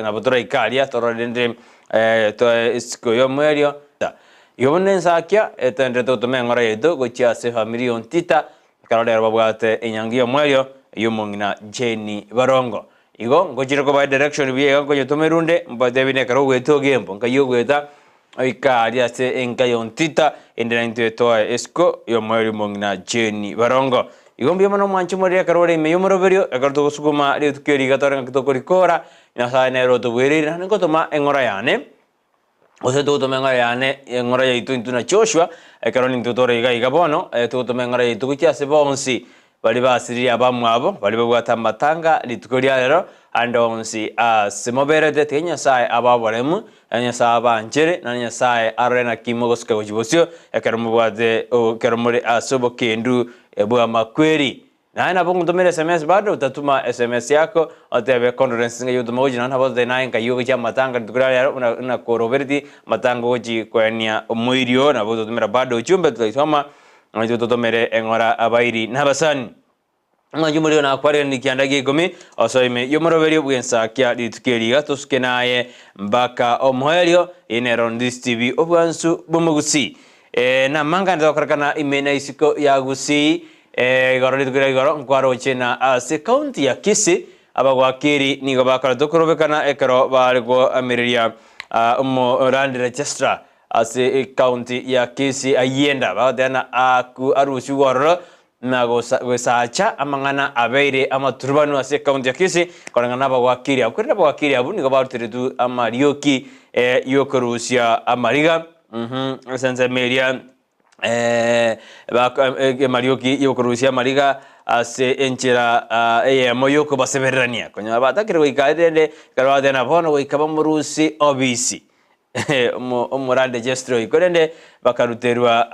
Nabo toraike aria torore rende toe isiko y'omoerio. Igo buna ensakia etenderete gotoma eng'ora yaito gochia ase efamiri y'Ontita, ekero rero babwate enyangi y'omoerio y'omong'ina Jane Barongo. Igo ngochire kobaa edirection buya iga nkonyetoma erunde mbatebi nekero ogoeta ogembo nkai ogoeta oike aria ase enka y'Ontita ende naintwe toe esiko y'omoerio omong'ina Jane Barongo. Igo mbuya mono mwanche morire ekero ore ime y'omoroberio, ekero togosukuma rituko eri iga tore ng'aki tokorikora, Nyasae nere otobuereire, naende ngotoma eng'ora yane, gose togotoma eng'ora yane, eng'ora yaito intwe na Joshua, ekero nintwe tore iga iga bono, togotoma eng'ora yaito gochia ase bonsi baria basiririe abamwabo, baria babwate amatanga rituko ria rero, ande onsi ase moberete, tiga Nyasae abe oboremu, na Nyasae abanchere, na Nyasae arore naki mogosuka gochia bosio, ekero mobwate ekero more ase obokendu bw'amakweri. Naye nabo ngontomere sms bado otatuma sms yako otebe condolences ng'ai ogotoma gochia nonya nabo ototebie naye nkai ogochia amatanga rituko ria rero buna buna korobereti amatanga ogochi koenia omoiri oo nabo ototomera bado ujumbe tutaisoma naintwe totomere eng'ora abairi na abasani. Omwanchi omorero nakwareranie kianda gia ikomi osoe ime y'omoroberio bw'ensakia rituko eri iga tosuke naye mpaka omoerio eye nero Ndisi TV obwansu bw'omogusii. Ee, namangani togokorekana ime na isiko ya Gusii. Ee, igoro rituko ria igoro nkwaroche na ase county ya Kisii abagwakeri nigo bakorete okorobekana ekero bare koamereria omorandi registrar ase ecounty ya Kisii Ayienda bagoteba na aku arusigwe ororo na gosacha amang'ana abeire amaturubanu ase ecounty ya Kisii koreng'ana nabagwakeri abwo. Korende abagwakeri abwo nigo baruteretwe amarioki yokorusia amariga ase ensemo eria amarioki yokorusia amariga ase enchera eyemo yokobasebererania. Konyora batakire goika rende ekero bagoteba ng'a bono goika bamorusie obisi omorande Jestro oyo, korende bakaruterwa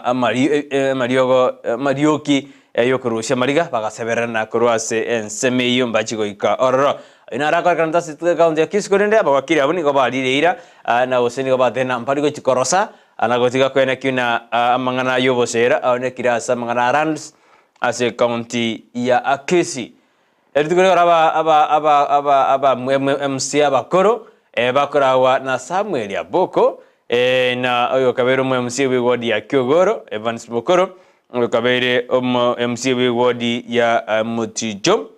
amariogo amarioki yokorusia amariga bagasebererana korwa ase ensemo eyio mbachie goika ororo. Oyio naro akorekana ase ekaunti ya Kisii korende abawakili abwo nigo barire eira na gose nigo batebire mbari gochia korosa na gotiga koenekia buna amang'ana y'oboseera aonekire ase amang'ana a lands ase ekaunti ya Kisii. Rituko ri'igoro aba aba aba aba aba MC abakoro bakoragwa na Samuel Aboko na oyo okabeire omo MC bw'eward ya Kiogoro Evans Mokoro oyo okabeire omo MC bw'eward ya Moticho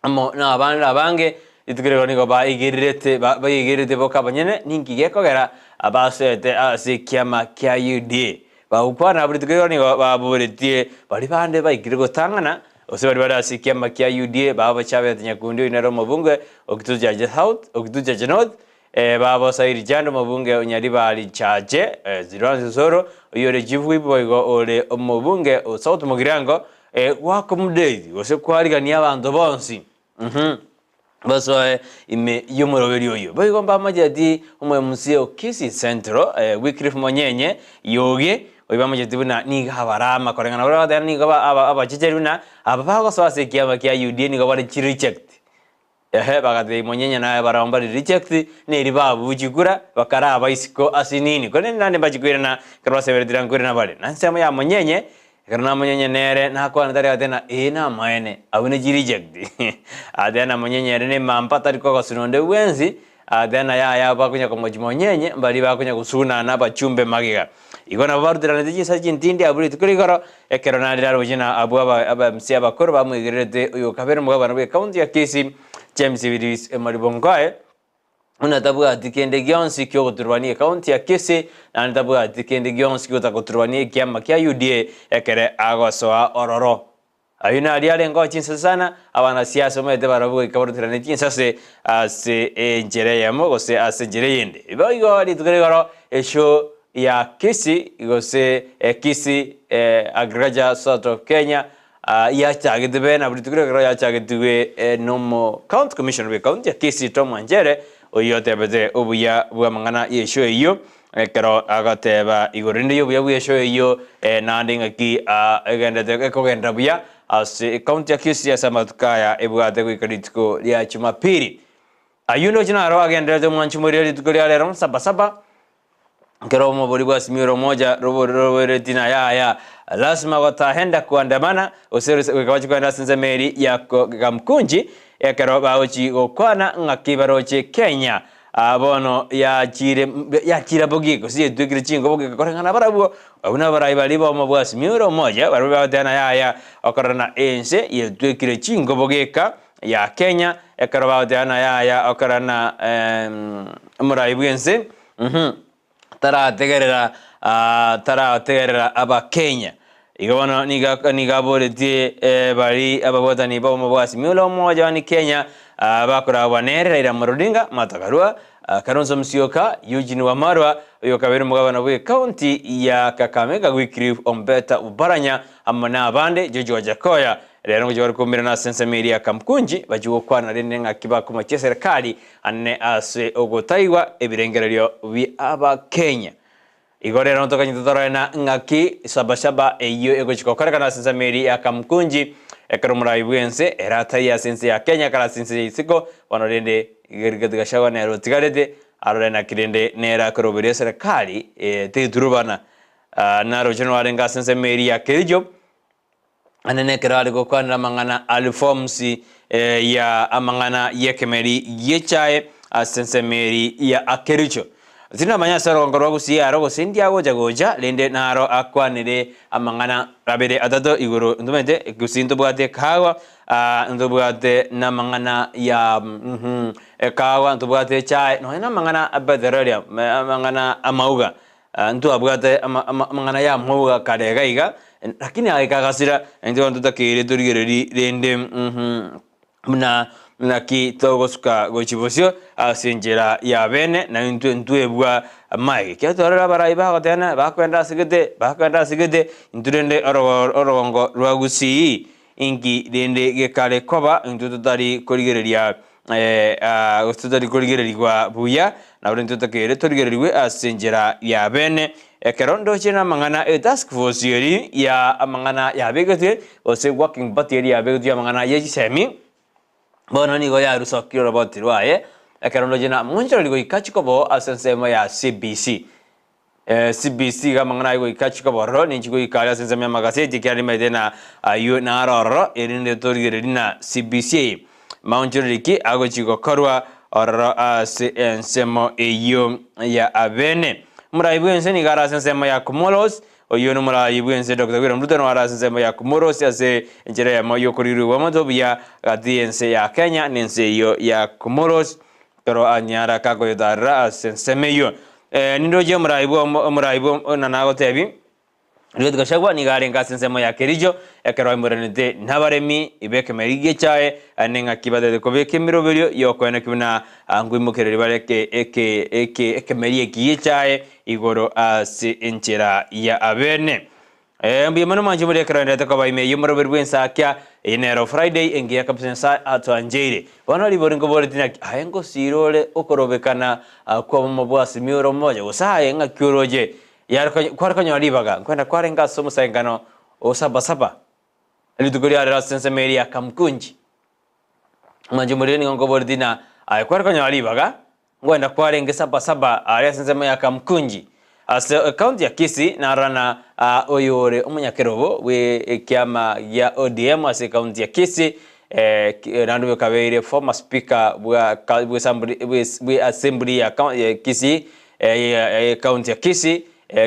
amo na abande abange rituko ri'igoro nigo baigererete baigererete boka abanyene ninki gekogera basoete ase ekiama kia UDA. Bagokwana abwo rituko ri'igoro nigo baboretie baria bande baikire gotang'ana Gose baria bare ase ekiama kia UDA baba Chabet Nyakundi oyio nere omobunge o Kitutu Chache South, o Kitutu Chache North, baba Osairi Chande omobunge o Nyaribari Chache, Silvanus Osoro oyio ore Chief Whip boigo ore omobunge o South Mugirango, gwakomudate gose kwarigania abanto bonsi. Basoe ime y'omoroberi oyio. Boigo mbamacheti omo-MC o Kisii Central, Wycliffe Monyenye Yogi, oyio bamacheti buna nigo abarama koreng'ana baria bagoteba nigo abachecheri buna aba bagosoa ase ekiama kia UDA nigo bare chireject. Ehe bagatebia Monyenye naye barabwo mbare reject, neri babuchi chikura bakaraba isiko ase nini. Korende naende mbachia koirana ekero baseberetie nkoirana bare. Na ensemo ya Monyenye Ekero namonyenye nere, nakwana tari agateba ng'a ee namaene, abwo ne chireject. Agateba namonyenye ere nemampa tari kogosuna onde bwensi, agateba ng'a yaya abwo bakonya komochia monyenye, mbaria bakonya gosunana abachumbe magega. Igo nabo baruteranete chinsa chintindi abwo rituko rigoro, ekero narire aroche na abwo aba aba MC abakoro bamoigererete oyokabere omogabana bwe county ya Kisii, James Biris Maribongoe, Buna tabwati kende gionsi ki'ogoturubania ecounty ya Kisii, naende tabwati kende gionsi gi'otagoturubania ekiama kia UDA ekere agosoa ororo. Ayio nario arenge chinsase sana, abanasiasa omanyete barabwo goika baruterane chinsase ase enchera eyemo gose ase enchera eyende. Boigo rituko rigoro eshow ya Kisii gose Kisii Agriculture Sort of Kenya Yachagete bene abwo rituko riria ekero yachagetigwe nomo County Commissioner bwe county ya Kisii Tom Wanchere oyio otebete obuya bw'amang'ana y'eshow eyio ekero agoteba igoro rinde y'obuya bw'eshow eyio naende ng'aki egendete ekogenderera buya ase ecounty ya Kisii ase amatuko aya ebwate goika rituko ria Jumapili. Ayio ndoche naro agendererete omwanchi moria rituko ria rero Sabasaba. Ekero omobori bwasimiwe romoja roboretie na yaya, lasima gotahenda kuandamana, gose goika bache kogenda ase ensemo eria ya Kamkunji. Ekero bagochia gokwana ng'aki baroche Kenya bono yachire yachire bogieka gose yetwekire chingobo geka koreng'ana barabwo abwo nabarai baria bomo bwa Azimio la Umoja barabwo bagoteba na yaya okorora ense yetwekire chingobo geka ya Kenya ekero bagoteba na yaya okorora na omorai bwense tarategerera tarategerera Abakenya. Igo bono nigo nigo aboretie bari ababwatani b'obomo bwa Azimio la Umoja one Kenya bakoragwa nere Raila Amolo Odinga, Martha Karua, Kalonzo Musyoka, Eugene Wamalwa, oyo okabeire omogabana bw'ecounty ya Kakamega Wycliffe Ombeta Oparanya amo na abande George Wajackoyah. Rero ngochia bare koumerana ase ensemo eria ya Kamkunji bachie gokwana rende ng'aki bakomochia eserekari Ane ase ogotaigwa ebirengererio bi'Abakenya. Igo rero ntokanyete torore na ng'aki Sabasaba eyio egochia gokorekana ase ensemo eria ya Kamkunji, ekero omoraai bw'ense ere ataiyo ase ense ya Kenya kare ase ense ya isiko, bono rende Rigathi Gachagua nere otigarete, arore naki rende nere akoroberia eserekari teturubana. Naroche noarenge ase ensemo eria ya Kericho. Naende nekero are gokwanera amang'ana a reforms ya amang'ana y'ekemeri gi'echae ase ensemo eri ya Kericho. Tindamanya ase orogongo rwa Gusii aro gose ndiagocha gocha, rende naro akwanere amang'ana abere atato igoro ntomanyete Gusii ntobwate ekahawa, ntobwate namang'ana ya ekahawa, ntobwate echae, nonya namang'ana a petroleum, amang'ana amauga. Ntwabwate amang'ana y'amauga kare iga iga, lakini agaika agasira, naintwe bono totakeire torigererie rende buna naki togosuka gochia bosio ase enchera y'abene, na intwe ntwebwa amaege. Ekiagera twarorire abarai bagotena, bakoenda ase gete, bakoenda ase gete, intwe rende orogongo rwa Gusii Inki rende gekare koba intwe totari korigereria gose totari korigererigwa buya, nabo intwe totakeire torigererigwe ase enchera y'abene. Ekero ndoche namang'ana e task force eri ya amang'ana yabegetwe, gose working party eri yabegetwe y'amang'ana ye chisemi, bono nigo yarusokire oroboti rwaye, ekero ndoche na monchorori goika chikobo ase ensemo ya CBC. CBC iga amang'ana aye goika achike obororo, ninchi goika aria ase ensemo y'amagaseti, ekiagera nimaete na ayio naro ororo, erinde torigererie na CBC eye. Maonchoreri ki agochi gokorwa ororo ase ensemo eyio ya abene? Omorai bw'ense nigo are ase ensemo ya Comoros, oyio nomorai bw'ense Doctor William Ruto nigo are ase ensemo ya Comoros ase enchera eyemo y'okoririgwa omonto obuya gati y'ense ya Kenya na ense eyio ya Comoros. Ekero anyara kakoyetarera ase ensemo eyio. Nindoche omorai bwa omorai bwa na nagotebi, Rigathi Gachagua nigo arenge ase ensemo ya Kericho ekero aimoranete nabaremi b'ekemeri gi'echae naende ng'aki batete kobeka emeroberio y'okoenekia buna nkoimokereria bare eke eke eke ekemeri eki gi'echae igoro ase enchera ya abene. Mbuya mono mwanche moria ekero endete koba ime y'omoroberi bw'ensakia, eye nero Friday engiya kabisa Nyasae atwancheire. Bono ribori nkoboretie naki, aye ngosiira ore okorobekana kw'obomo bwa Azimio ore omoja, gose aye ng'aki oroche? Kware konyora ribaga nkwenda kwarenge ase omosaengano o Saba Saba rituko riarero ase ensemo eria ya Kamkunji. Mwanche moria nigo nkoboretie na aye kware konyora ribaga Nkoenda kwarenge Saba Saba aaria ase ensemo ya Kamkunji, ase ekaunti ya Kisii, narora na oyore omonyakerogo bwe ekiama gia ODM ase ekaunti ya Kisii, naende oyo okabeire former speaker bwa bwe assembly ya Kisii, ekaunti ya Kisii,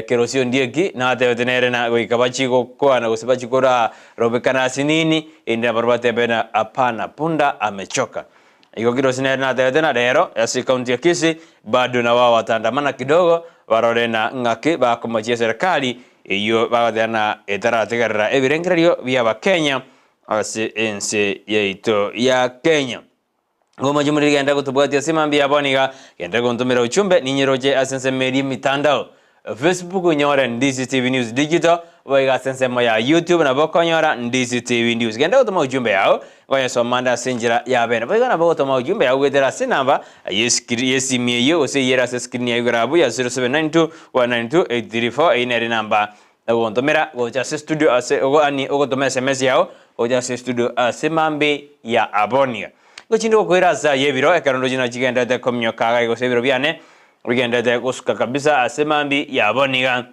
Kerosio Ondieki, natebete nere na goika bachie gokwana gose bachie korarobekana ase nini, erinde nabarabwo batebe na hapana, punda amechoka. Igo Kirosi nere natebete na rero ase ekaunti ya Kisii bado nabo abatandamana kidogo barore na ng'aki bakomochia eserekari eyio bagoteba na etarategerera ebirengererio bi'Abakenya ase ense yaito ya Kenya. Ngomochie more genda gotobwatia ase mambia ya bono iga genda gontomera uchumbe ninyeroche ase ensemo eria emitandao Facebook onyore Ndisi TV News Digital, boigo ase ensemo ya YouTube nabo okonyora Ndisi TV News. Genda gotoma ujumbe yao, nkonyesoma ande ase enchera ya bene. Boigo nabo ogotoma ujumbe yao goetera ase enamba y'esimi eyio gose eyio ere ase escreen yago igoro abwo ya 0792 192 834 eyio nere enamba ogontomera gocha ase studio ase yaani ogotoma sms yao gocha ase studio ase mambi ya abonia. Ngochinde gokoira ase ayio ebiro ekero ndoche nachigenderete kominyoka iga gose ebiro biane Bigenderete gosuka kabisa ase mambi yabo niga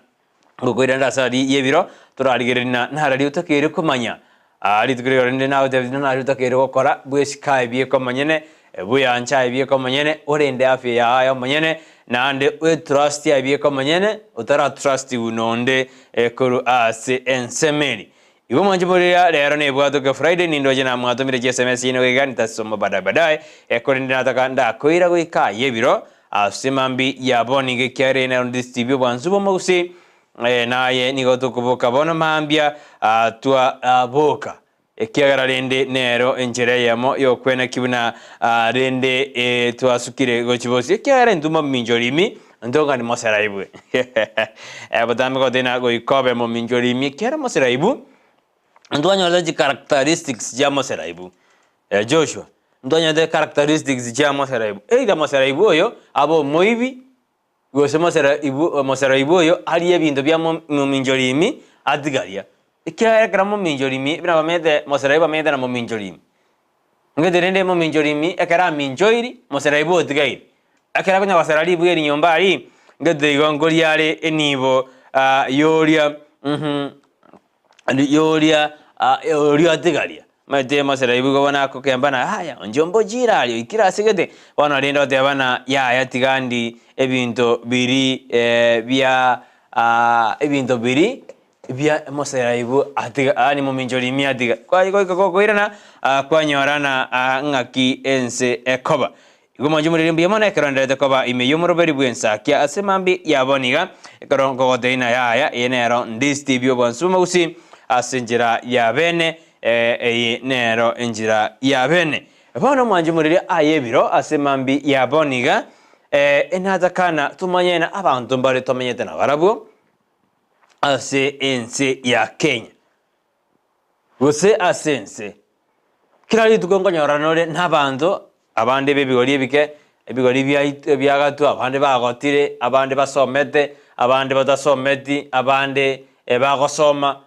ngokoirana ase ari y'ebiro torarigereria na narari otakeire komanya. Rituko riria rinde nagotebia buna nario otakeire gokora, bwesike aye bieka omonyene, bweanche aye bieka omonyene, orende afya yao aye omonyene, naende oetrust aye bieka omonyene, otaratrustigwa nonde korwa ase ensemo eria. Igo mwanche boria rero nebwatoke Friday nindoche namwatomire chi sms chiaino iga nitasoma baadaye baadaye, korende nataka ndakoira goika aye ebiro ase mambia ya bono iga ekiagera eye nero ndisitibie obwansu bw'omogusii. Naye nigo tokoboka bono mambia twaboka, ekiagera rende nero enchera eyemo y'okweneki buna rende twasukire gochia bosio, ekiagera intwe mominchori imi ntongani moseraibwe. Botambe gotena goika obe mominchori imi, ekiagera moseraibu ntwanyorete chicharacteristics chia moseraibu. Joshua, ntwanyorete characteristics chia moseraibu, either moseraibu oyo abe omoibi, Gose moseraibu oyo arie ebinto bia mominchori imi atigaria, ekiagera ekero mominchori imi buna bamenyete moseraibu bamenyete na mominchori imi. Ngete rende mominchori imi ekero aminchoiri moseraibu otigaire, ekero akonya gosera ribuya eri nyomba aria, ngete igo nkoria are enibo yoria yoria oria atigaria. Omanyete moseraibu igo bono akokemba na yaya inche mbochire aria oikire ase gete, bono rende oteba ng'a yaya tiga ndi ebinto biria bia ebinto biria bia moseraibu atiga yaani mominchori ime atiga. Kwaye goika gokoirana kwanyora ng'a ng'aki ense ekoba. Igo mwanche morire mbuya mono ekero nderete koba ime y'omoroberi bw'ensakia ase mambia ya bono iga, ekero nkogotebia ng'a yaya, eye nero ndisiti y'obwansu bw'amagusi ase enchera ya bene, ee, eye nero enchera ya bene. Bono mwanche morire aye ebiro ase mambia ya bono iga, ee, enatakana tomanye ng'a abanto mbare tomenyete nabarabwo ase ense ya Kenya, gose ase ense. Kera rituko nkonyorana ore nabanto abande b'ebigori ebike, ebigori biaito ebiagatwa, abande bagotire, abande basomete, abande batasometi, abande bagosoma.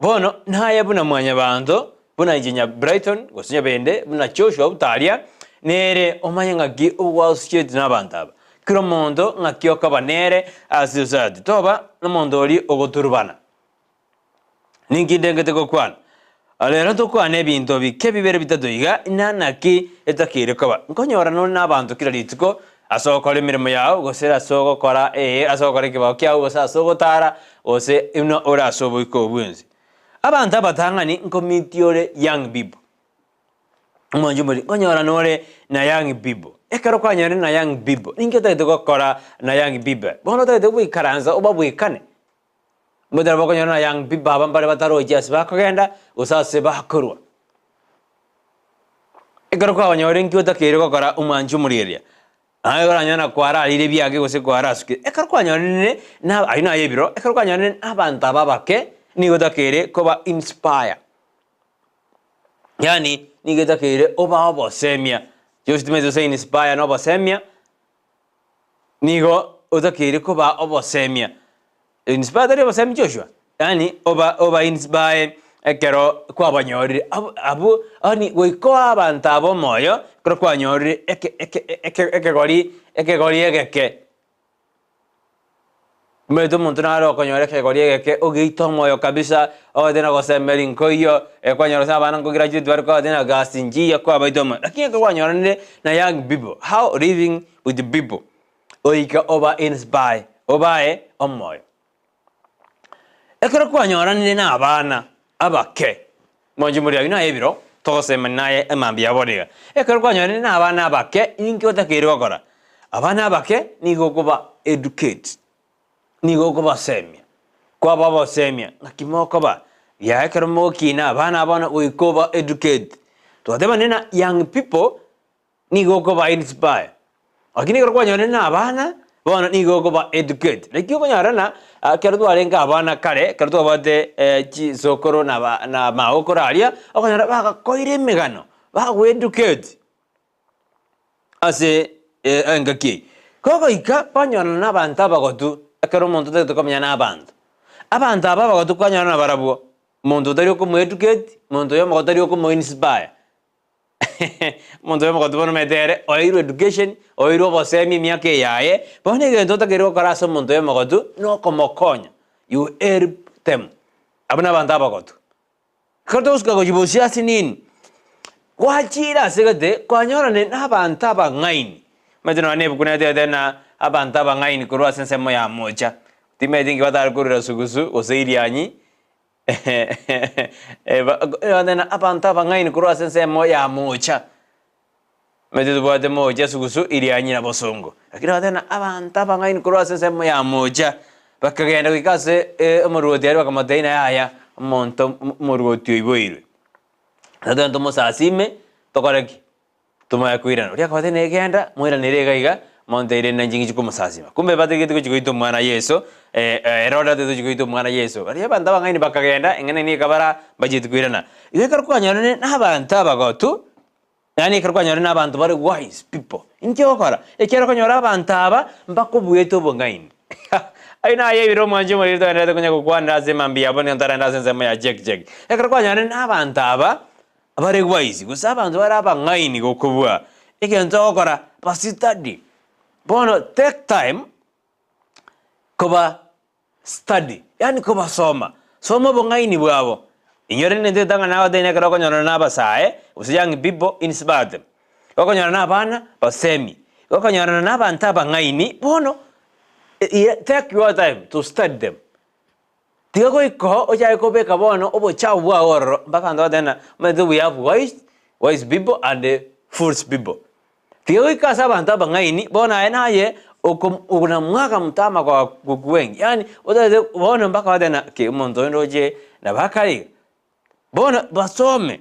Bono naye buna mwanyabanto, buna inche nya Brighton, gose nyabende, buna Joshua Butaria, nere omanye ng'aki ogoassociate nabanto aba. Kera omonto ng'aki okoba nere ase society, toba omonto oria ogoturubana. Ninki ndengete gokwana? Rero tokwane ebinto bike bibere bitato iga, inaa naki etakeire koba. Nkonyora nore nabanto kera rituko, ase ogokora emeremo yao, gose ase ogokora ee, ase ogokora ekebao kiao, gose ase ogotara, gose buna ore ase oboiko bwensi. Abanto abatang'ani nkomitie ore young people. Omwanchi omoria, nkonyora nore na young people. Ekero kwanyorire na young people, ninki otagete gokora na young people? Bono otagete goikaransa obabwekane. Motari bakonyora na young people aba mbare batarochi ase bakogenda gose ase bakorwa. Ekero kwabanyore nki otakeire gokora omwanchi omorieria, naye oranyore na kwararire ebiage gose kwarasukire. Ekero kwanyorire na ayio naye ebiro, ekero kwanyorire na abanto aba abake, nigo otakeire koba inspire. Yaani nigo etakeire obae obosemia, gose timanyeti gose inspire na obosemia. Nigo otakeire koba obosemia. Inspire tari obosemia Joshua? Yaani oba oba inspire ekero kwabanyorire abwo abwo yaani goika oe abanto aba omoyo ekero kwanyorire eke eke eke ekegori ekegori egeke. Omanyete omonto nare okonyora ekegori egeke ogeita omoyo kabisa, ogote na gosemeria nkoiyo, kwanyora gose abana nko graduate bare kogote na gasi nchiya kwabaita omoyo. Lakini ekero kwanyoranire na young people, how living with people, goika oba inspire, obae omoyo. Ekero kwanyoranire na abana abake, mwanche more ayio naye ebiro, togosemania naye emambia ya bono iga. Ekero kwanyoranire na abana abake, ninki otakeire gokora? Abana abake nigo okoba educate, nigo okobasemia, kwaba obosemia ng'aki mokoba, yaya ekero mogokina abana aba bono goika oba educate. Twatebana ng'a young people. Nigo okoba inspire. Lakini ekero kwanyorire na abana, bono nigo okoba educate. Naki okonyora ng'a ekero twarenge abana kare, ekero twabwate chisokoro na ba na magokoro aria, okonyora bagakoire emegano, bagoeducate ase engaki eyio. Kogoika kwanyorana na abanto abagotu, ekero omonto otagete komenya na abanto, abanto aba abagotu kwanyorana nabarabwo, omonto otari okomoeducate, omonto oyomo otari okomoinspire. Omonto oyomo ogotu bono omanyete ere oeirwe education, oeirwe obosemia emiaka eye yaye, bono egento otakeire gokora ase omonto oyomo ogotu, nokomokonya, you help them. Abwo na abanto abagotu. Ekero togosuka gochia bosio ase nini, gwachire ase gete kwanyorane na abanto abang'aini. Omanyete nonya na ebuku netebete ng'a abanto abang'aini korwa ase ensemo ya mocha, timanyeti inki batare korwera sugusu gose irianyi ng'a abanto abang'aini korwa ase ensemo ya mocha. Omanyete tobwate mocha sugusu irianyi na bosongo, lakini bateba ng'a abanto abang'aini korwa ase ensemo ya mocha, bakagenda goika ase omorwoti aria bakamotebia ng'a yaya, omonto omorwoti oiboirwe, totebe tomosasime tokore ki? Tomanye koirana. Oria akabatebia ng'a genda moiranere iga iga, monteire ng'a inche ngichi komosasima. Kumbe batigete gochia goita omwana Yeso, Herode atagete gochia goita omwana Yeso. Baria abanto abang'aini bakagenda, eng'ana eye ekabara mbachieti koirana. Igo ekero kwanyorire na abanto abagotu, Yaani ekero kwanyorire na abanto bare wise people, inki ogokora? Ekiagera okonyora abanto aba mbakobuete obong'aini. Ayio naye ebire omwanchi omoriri togenderete konya gokwanera ase emambia yabo nigo ntarende ase ensemo ya check check. Ekero kwanyorire na abanto aba bare wise gose abanto bare abang'aini gokobua, egento ogokora basitadi. Bono take time koba Study, yaani kobasoma. Soma obong'aini bwabo. Inyore nintete ng'a nagotebi ekero okonyorana na abasae, gose young people, inspire them. Okonyorana na abana, basemi. Okonyorana na abanto abang'aini, bono take your time to study them. Tiga goika oo ochake kobeka bono obochafu bwao ororo mpaka abanto bagoteba ng'a omanyete we have wise, wise people and fools people. Tiga goika ase abanto abang'aini, bono aye naye okonamwaga mtama kwa gokwengi, yaani otagete bono mpaka batebe ng'a ki omonto oyo ndoche nabo akare iga. Bono basome,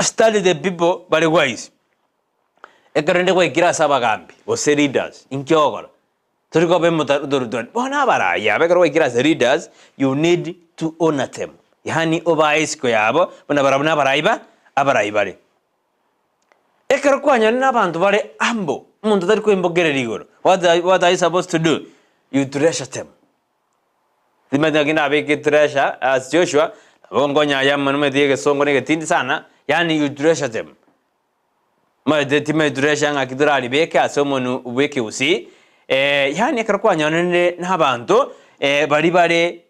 study the people bare wise. Ekero rende gwaikire ase abagambi gose leaders, inki ogokora? Tori koba emotarutorutwani. Bono abarai aba ekero gwaikire ase leaders, you need to honour them, yaani obae esiko yabo buna barabwo nabarai ba abarai bare. Ekero kwanyorire nabanto bare humble, omonto tari koimbokereria igoro, what are what are you supposed to do? You treasure them. Timanyeti naki ndabeke treasure as Joshua, nabo nkonya aya amo nomanyete egesongo na egetindi sana, yaani you treasure them. Omanyete timanyeti treasure ng'aki toraribeke ase omonwe bwa ekegusii, yaani ekero kwanyoranire na abanto baria bare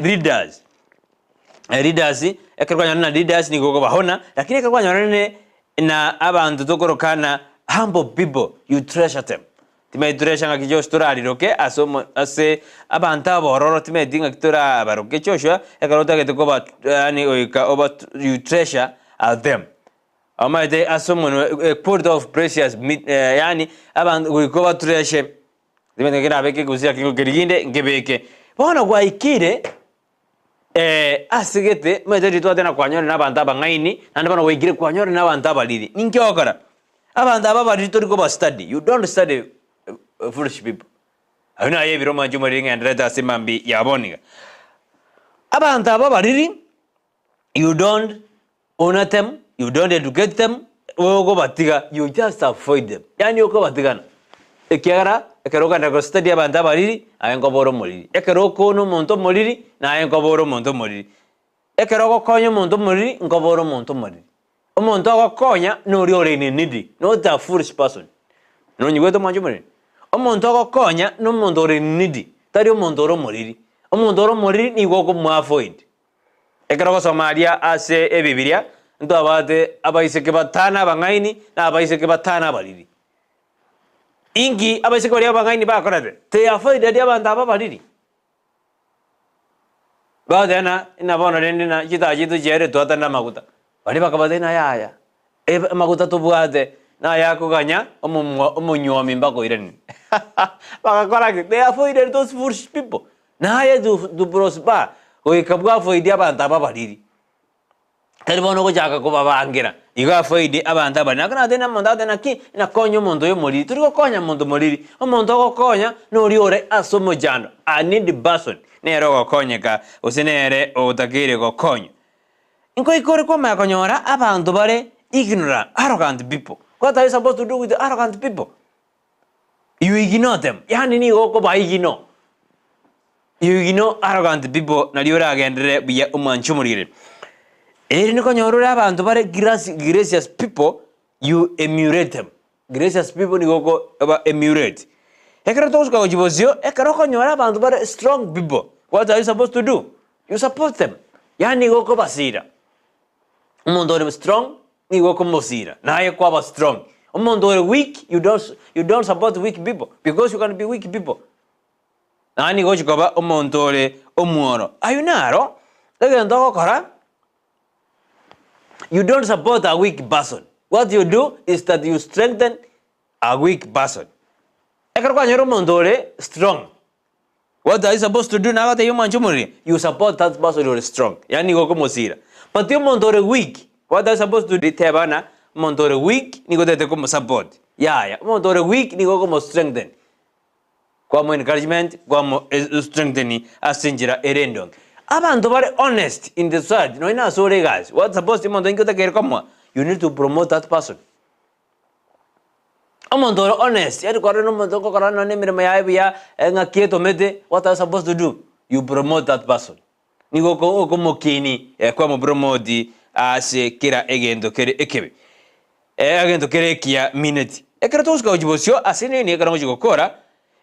leaders, leaders, ekero kwanyorana na leaders nigo okobahona, lakini ekero kwanyorana na abanto tokoroka na humble people, you treasure them. Timanyeti treasure ng'aki Joshua torariroke ase omo ase abanto abororo timanyeti ng'aki torabaroke Joshua, ekero otagete koba yaani goika oba you treasure them. Omanyete ase omonwe a quality of precious meat yaani abanto goika obatreasure, timanyeti ng'aki nabeke gose ake nkeriginde nkebeke. Bono gwaikire. Ase gete, omanyete riria twateba kwanyorire na abanto abang'aini, naende bono gwaikire kwanyorire na abanto abariri. Ninki ogokora? Abanto aba abariri tori koba study, you don't study foolish people. Ayio naye ebiro omwanchi omoriri ng'endererete ase mambia ya bono iga. Abanto aba abariri, you don't honour them, you don't educate them, okobatiga you just avoid them, yaani okobatigana, ekiagera ekero okogenda go study abanto abariri, aye nkoba ore omoriri, ekero okoona omonto omoriri, naye nkoba ore omonto omoriri, ekero ogokonya omonto omoriri, nkoba ore omonto omoriri. Omonto ogokonya noria ore in need, not a foolish person. Nonyigwete omwancho omoriri? Omonto ogokonya na omonto ore in need, tari omonto ore omoriri. Omonto ore omoriri nigo okomoavoid. Ekero ogosoma aria ase Ebibilia, ntwabwate abaiseke batano abang'aini na abaiseke batano abariri. Inki abaiseke baria abang'aini bakorete? They avoided abanto aba abariri. Bagoteba ng'a ng'a bono rende ng'a chitaya chiaito chiaerire twatane amaguta. Baria bakabatebia ng'a yaya, amaguta tobwate nayakoganya omomwa omonywomi mpaka oiranire. Bagakora ki? They avoided those foolish people. Naye to to prosper, goika bw'avoid abanto aba abariri. Tari bono ogochaka kobabangera, igo avoid abanto abariri. Naki natebia omonto agotebi naki nakonya omonto oyo omoriri, tori gokonya monto moriri, omonto ogokonya noria ore ase omochando, a needy person, nere ogokonyeka gose nere otakeire gokonywa. Nkoika ore kwamanya konyora abanto bare ignorant, arrogant people. What are you supposed to do with arrogant people? You ignore them, yaani nigo okoba ignore. You ignore arrogant people nario oragenderere buya omwanche omoriri. Eri nikonyora ore abanto bare graci gracious people, you emulate them. Gracious people nigo oko eba emulate. Ekero togosuka gochia bosio, ekero okonyora abanto bare strong people, what are you supposed to do? You support them, yaani nigo okobasira. Omonto ore strong nigo okomosira naye kwaba strong. Omonto ore weak you don't you don't support weak people because you can be weak people. Naye nigo ochi koba omonto ore omworo. Ayio naro egento ogokora you don't support a weak person. What you do is that you strengthen a weak person. Ekero kwanyora omonto ore strong What are you supposed to do nagotebia omwanche omoriri? You support that person ore strong, yaani nigo okomosira. But omonto ore weak, what are you supposed to do? Teba ng'a omonto ore weak nigo otagete komosupport, yaya, omonto ore weak nigo okomo strengthen, kwamo encouragement, kwamo strengthen ase enchera ere endonge. Abanto bare honest in the society, nonye nase ore egasi, what supposed omonto inki otakeire komoa? You need to promote that person. Omonto ore honest, yaani kwarora nomonto okokora nonye na emeremo yaye buya, eng'aki etomete, what are you supposed to do? You promote that person. Nigo oko okomokini kwamopromoti ase kera egento kere ekebe, egento kere ekiya mineti. Ekero togosuka gochia bosio ase nini ekero ngochia gokora,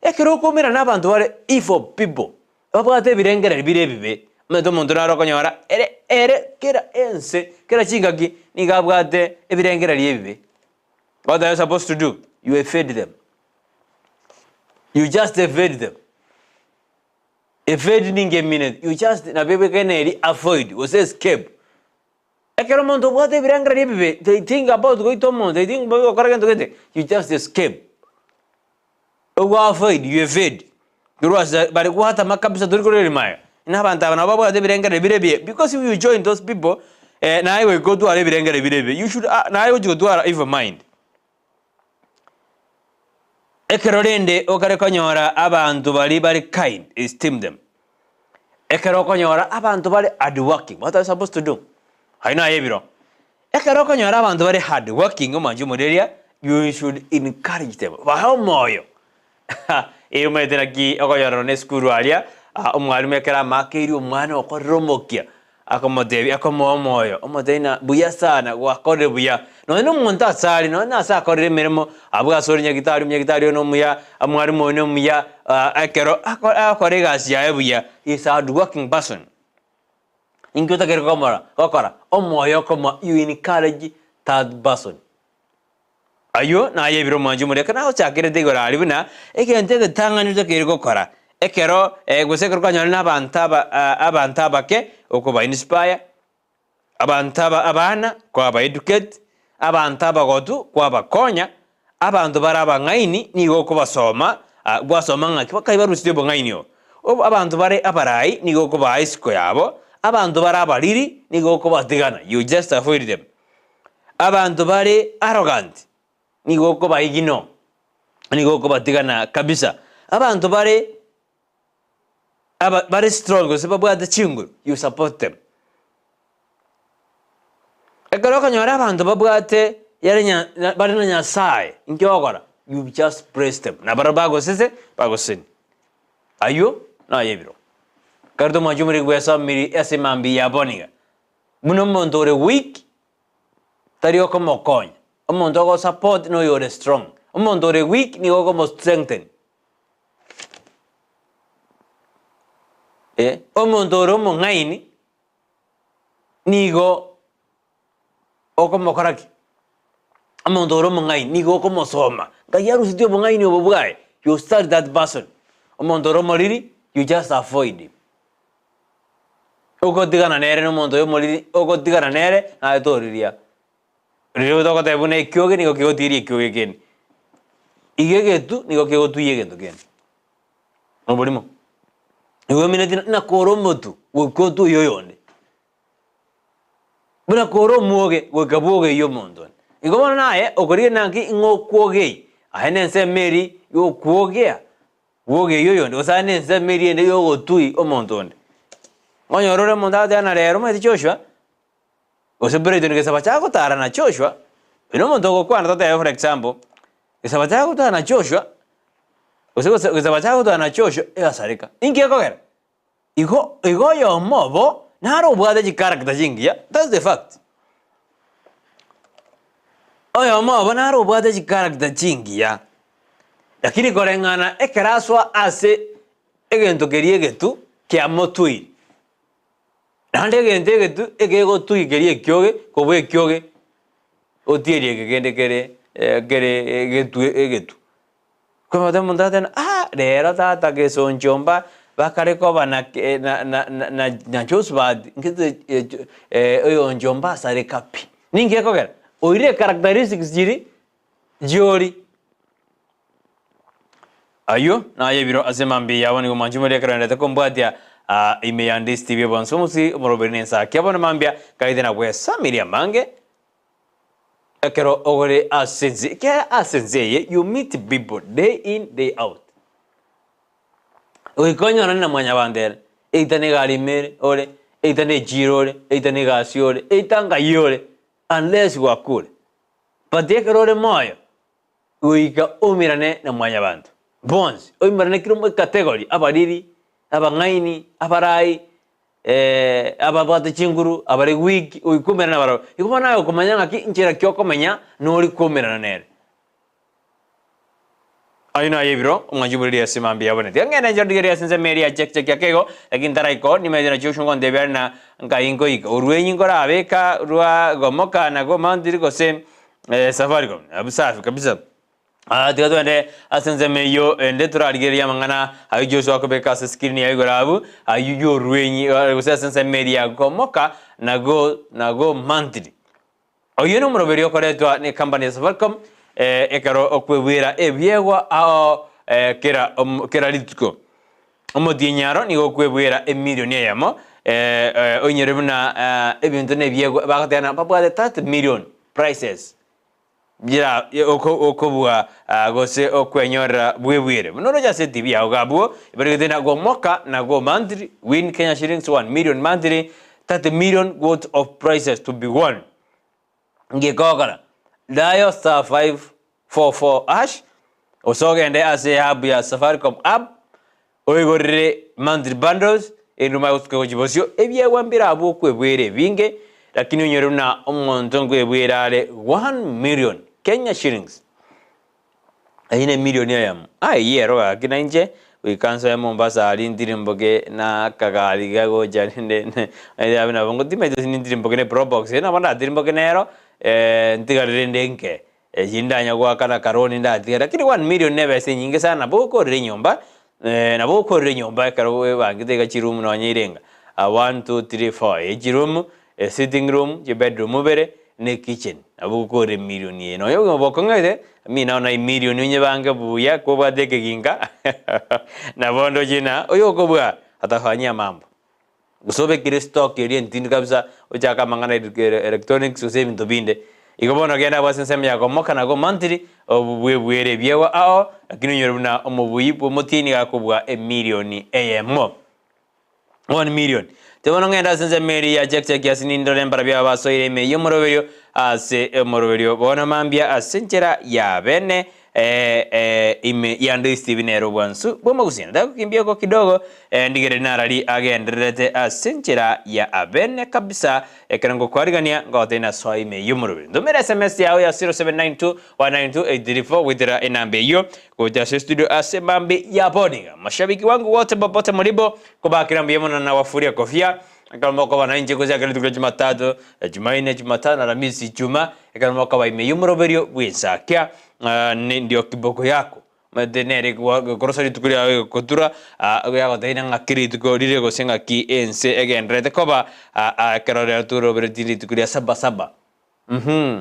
ekero okoumera na abanto bare evil people, babwate ebirengererio bire ebibe, omanyete omonto naro okonyora ere ere kera ense, kera chingaki nigo abwate ebirengererio ebibe. What are you supposed to do? You evade them. You just evade them. Evade ninki emineti? You just nabo ebwekaine eri avoid gose escape. Ekero omonto obwate ebirengererio ebibe, they think about goita omonto, they think about gokora gento gete, you just escape. Ogo avoid, you evade. Korwa ase bare gwatama kabisa tori korera ime aya. Na abanto aba nabo babwate ebirengererio bire ebiya because if you join those people, eh, naye goika otware ebirengererio bire ebiya. You should ah naye gochi gotwara evil mind. Ekero rende okare konyora abanto baria bare kind, esteem them. Ekero okonyora abanto bare hardworking, what are you supposed to do? Ayio naye ebiro. Ekero okonyora abanto bare hardworking omwanche omoreria, you should encourage them, bae omoyo. Ee omanyete naki okonyora nonye esukuru aria, omwalimu ekero amakeire omwana okorire omokia, akomotebia akomoa omoyo, omotebia ng'a buya sana gwakorire buya. Nonye na omonto ase are, nonye na ase akorire emeremo, abwo ase ore nyagitari, omonyagitari oyo na omuya, omwalimu oyo na omuya, ekero ako agokora egasi yaye buya, he is a hardworking person. Inki otakeire komora gokora? Omoyo okomoa, you encourage that person. Ayio naye ebiro omwanchi omoria ekero nagochakerete igoro aria buna egento egetang'ani otakeire gokora ekero gose ekero kwanyora na abanto aba abanto abake okoba inspire, abanto aba abana kwaba educate, abanto abagotu kwabakonya, abanto bare abang'aini nigo okobasoma gwasoma ng'aki bakai barusirie obong'aini obo. Obo abanto bare abarai nigo okobaa isiko yabo, abanto bare abariri nigo okobatigana, you just avoid them. Abanto bare arrogant nigo okobaigino, nigo okobatigana kabisa. Abanto bare aba bare strong gose babwate chinguru, you support them. Ekero okonyora abanto babwate yare nya bare na Nyasaye, inki ogokora? You just praise them. Nabarabwo bagosese, bagosesenie. Aywo naye ebiro. Ekero tomwancha omoriri bwesomiri ase mambia ya bono iga, Buna omonto ore weak tari okomokonya, omonto ogosupport noyo ore strong. Omonto ore weak nigo okomo strengthen. Eh, omonto ore omong'aini nigo okomokora ki? Omonto ore omong'aini nigo okomosoma, ngai arusetie obong'aini obo bwaye, you study that person. Omonto ore omoriri, you just avoid him. Ogotigana nere nomonto oyo omoriri, ogotigana nere naye toriria. Riria togoteba buna ekioge nigo kegotigeria ekioge kende. Iga egetu nigo kegotuia egento kende. Noborimo. Igo omineti na kore omotu goika otuie oyonde. Buna kore omwoge goika bwogeiye omonto onde. Igo bono naye okorigia naki ng'a okwogei, aye nensemo eria ya okwogea. Bw'ogeiyo oyonde, gose aye nensemo eria ende y'ogotui omonto onde. Onyore ore omonto agoteba ng'a rero omanyete Joshua, gose Brighton gese bachaka gotara na Joshua, oyo na omonto ogokwana totebe for example, gese bachaka gotara na Joshua, gose gose gese bachaka gotara na Joshua egasareka. Inki ekogera? Igo igo oyomo obo naro obwate chicharacter chingiya, that's the fact. Oyomo obo naro obwate chicharacter chingiya, lakini koreng'ana ekero asoa ase egento keria egetu kiamotuire. Naende egento egetu ekegotugi keria ekioge kobua ekioge otierie eke kende kere kere egetu egetu. Kwamanyete omonto agateba ah rero tata gesonchomba bakare koba na ke na na na na Josephat ngete oyonchomba asareka pi. Ninki ekogera? Oirire characteristics chiria chiori. Ayio naye ebiro ase mambia yabo nigo mwanche moria ekero endete kombwatia aa ime ya Ndisi TV bonsi omosi omoroberi na ensaki abo na mambia kaite na bwesamirie amange ekero ogore ase ense ekiagera ase ense eye you meet people day in day out goika onyorane na mwanyabanto ere eita na egari ime ere ore eita na echiro ore eita na egasi ore eita ngai ore unless gwakure but ekero ore moyo Goika oumerane na mwanyabanto bonsi, oimerane kera omo ekategori, abariri, abang'aini, abarai, ababwate chinguru, abare weak, goika oumerane nabarabwo. Igo bono naye okomanya ng'aki nchera ki okomenya nori koumerana nere. Ayio naye ebiro, omwanchi oboriri ase mambia yabone. Tiga ng'ende inche ndigererie ase ensemo eria ya check check ake igo, lakini ntaraika oo, nimanyete naki Joshua ngontebia are na nkai nkoika. Orwenyi nkorabeka rwa gomoka na gomountiri gose Safaricom, abu safi kabisa. Ah, tiga twende ase ensemo eyio ende torarigererie amang'ana ayio Joshua akobeka ase screen ya igoro abwo, ayio y'orwenyi eh, gose ase ensemo eria ya gomoka na go na go monthly. Oyio nomoroberio okoretwa ne company ya Safaricom eh, ekero okwebwera ebiegwa ao eh, kera omo kera rituko. Omotienyi aro nigo okwebwera emilioni eyemo eh, eh, oinyore buna eh, ebinto na ebiegwa bagoteba ng'a babwate 30 million prizes bira oko okobua ah, gose okwenyorera bwebwere. Buna oroche ase etibi yao iga abwo, ebaregete na gomoka na go monthly, win Kenya shillings 1 million monthly, 30 million worth of prizes to be won. Ngekogora, dial star 544 hash, gose ogende ase hub ya Safaricom app, oigorere monthly bundles, erinde omanye gosuka gochia bosio, ebiegwa mbire abwo okwebwera ebinge, lakini onyore buna omonto nkwebwera are 1 million Kenya shillings. Eyio nemilioni eyemo. Aye eyio ero gaki nainche goika nsoe Mombasa aria ntirimboke na akagari gagocha rende abe nabo ngotimete gose nintirimboke ne probox eye nabo ndatirimboke nero ntigare rende nke eyio ndanya goakana akaroni ndatiga lakini one million na ebesa enyinge sana nabo okorire enyomba nabo okorire enyomba ekero obangete iga chiroom nonye irenga one, two, three, four echiroom Esitting room, chibedroom ibere, na ekitchen. Nabo ogokora emilioni eye. Nonya obogima bokong'ete, mi nao na emilioni onyebange buya, kobwate ekeginka, nabo ondoche ng'a oyo okobua atafanyia mambo. Gose obekire estock eria entindi kabisa, ochake amang'ana ya electronics gose ebinto binde. Igo bono genda abwo ase ensemo ya komoka na komantiri, obwebuere ebiegwa ao, lakini onyore buna omobui bw'omotienyi nigo akobua emilioni eyemo. 1 million. Tee bono ng'ende ase ensemo eria ya check check ase nindore mbarabio aba basoire ime y'omoroberio ase omoroberio bono mambia ase enchera ya bene eh, eh, ime ya Ndoi Stephen ere obwansu bw'omogusii. Nataka gokimbia oko kidogo eh, ndigereri narari agendererete ase enchera ya abene kabisa ekero ngokwarigania ngotebia nasoa ime y'omoroberio. Ntomere sms yao ya 0792 192 834 goetera enamba eyio Gocha ase studio ase mambi ya boniga. Mashabiki wangu wote popote mulipo kobakera mbuya mono na wafuria kofia ekero mokoba na inche gochaka rituko ria jumatatu jumaine jumatano aramisi ijumaa ekero mokoba ime y'omoroberio bw'ensakia ndio kiboko yako omanyete nere gokorosa rituko riao egokotura yagotebia ng'aki rituko rire gose ng'aki ense egendererete koba ekero rero toroberetie rituko ria sabasaba. Mh.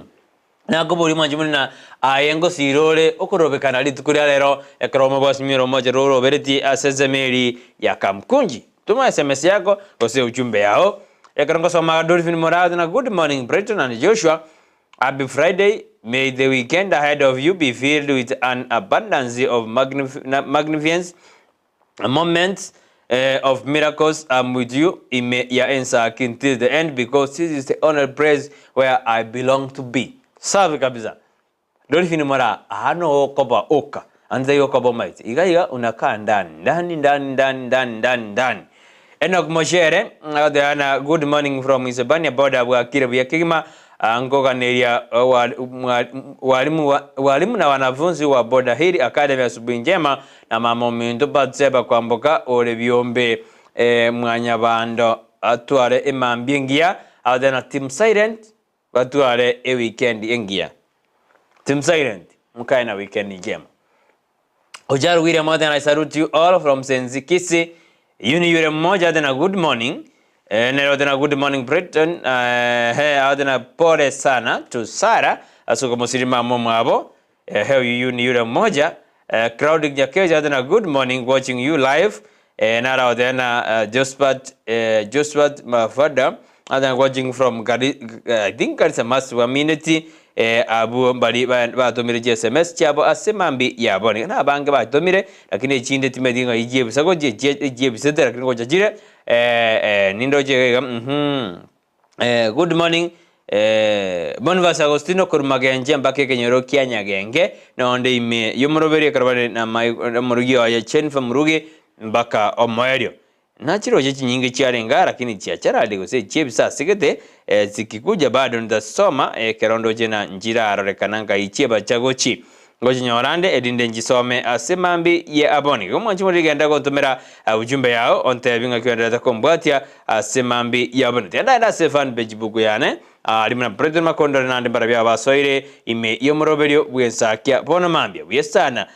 Nakoboria mwanche buna na aye ngosiira ore okorobekana rituko ria rero, ekero omobwasimiore omochero oroberetie ase ensemo eri ya Kamkunji. Toma sms yako gose ujumbe yao. Ekero ngosoma Dolphin Morathi na Good morning Brighton and Joshua, Happy Friday, may the weekend ahead of you be filled with an abundance of magnificence Moments of miracles I'm with you ime ya ensaki until the end because this is the only place where I belong to be. Safi kabisa. Dolphin mora aha no okoba oka anze yokoba omaete iga iga unakaa ndani ndani ndani ndani ndani ndani ndani. Enock Moshere agoteana na good morning from Isebania border bwakire buya kegima nkoganeria walimu na wanafunzi wa Border Hill Academy asubuhi njema Na mama ominto Batseba kwamboka ore biombe mwanyabando. atware emambia engiya, agotebi na Team Silent batware eweekend engiya. Team Silent, mokae na weekend njema. Ojaru William agotebi I salute you all from Senzi Kisii, Eyio yure mmoja agotebi na good morning, eh, nere agotebi na good morning Brighton, eh, agotebi na pole sana to Sarah ase okomosiria mama omwabo, Ehe oyuyu ni yule mmoja eh, Claude Nyakeja agotebi na good morning watching you live eh, naro agotebi na eh, Josephat eh, Josephat Mafada agotebi na watching from Gari, I think Garissa Mass community eh, abwo mbari ba- batomire chi SMS chiabo ase mambi yabo niga na abange batomire lakini echinde timanyeti ng'a echiebisa gochia echie echiebisete lakini gocha chire eh, eh, nindoche iga iga mhmm. Eh, good morning eh, Boniface Agostino korwa Magenche mpaka ekenyoro kia Nyagenge nonde ime y'omoroberi ekero bare na mai- omorugi oye Jennifer Murugi mpaka omoerio. Nachiroche chinyinge chiarenge aa lakini chiacharari gose echiebisa asegete eh, zikikuja bado nitasoma ekero ndoche na nchirarorekana nkai chiebacha gochi. Ngochinyora ande, erinde nchisome ase mambi ye aboni. Igo mwanche more rigenda gontomera ujumbe yao, ontebi ng'aki oendererete kombwatia ase mambi ye aboni. Tiga ndaende ase fan page book yane, aria buna Brighton Makondore naende mbarabio abasoire ime y'omoroberio bw'ensakia bono mambia. Buya sana.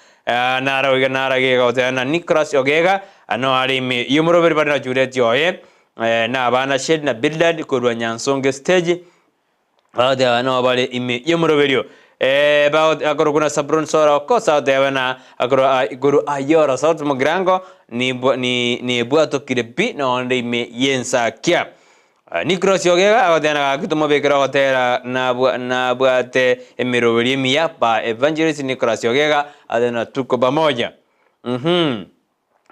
Naro iga narage iga goteba na Nicholas Ogega, no are ime y'omoroberio bare na Juliet oye, na abana Shade na Bildad korwa Nyansonge stage, Bagoteba nabo bare ime y'omoroberio, eh, bago- akorokwa na Sabron Sora okosa agoteba na akorwa a- igoro ayoro South Mugirango nibwa- ni- nibwatokire pi nonde ime y'ensakia. Ah, Nicholas Ogega agoteba na gaki tomobekere ogotera nabwa nabwate emeroberio emiya pa Evangelist Nicholas Ogega agoteba na tuko pamoja. Mhmm.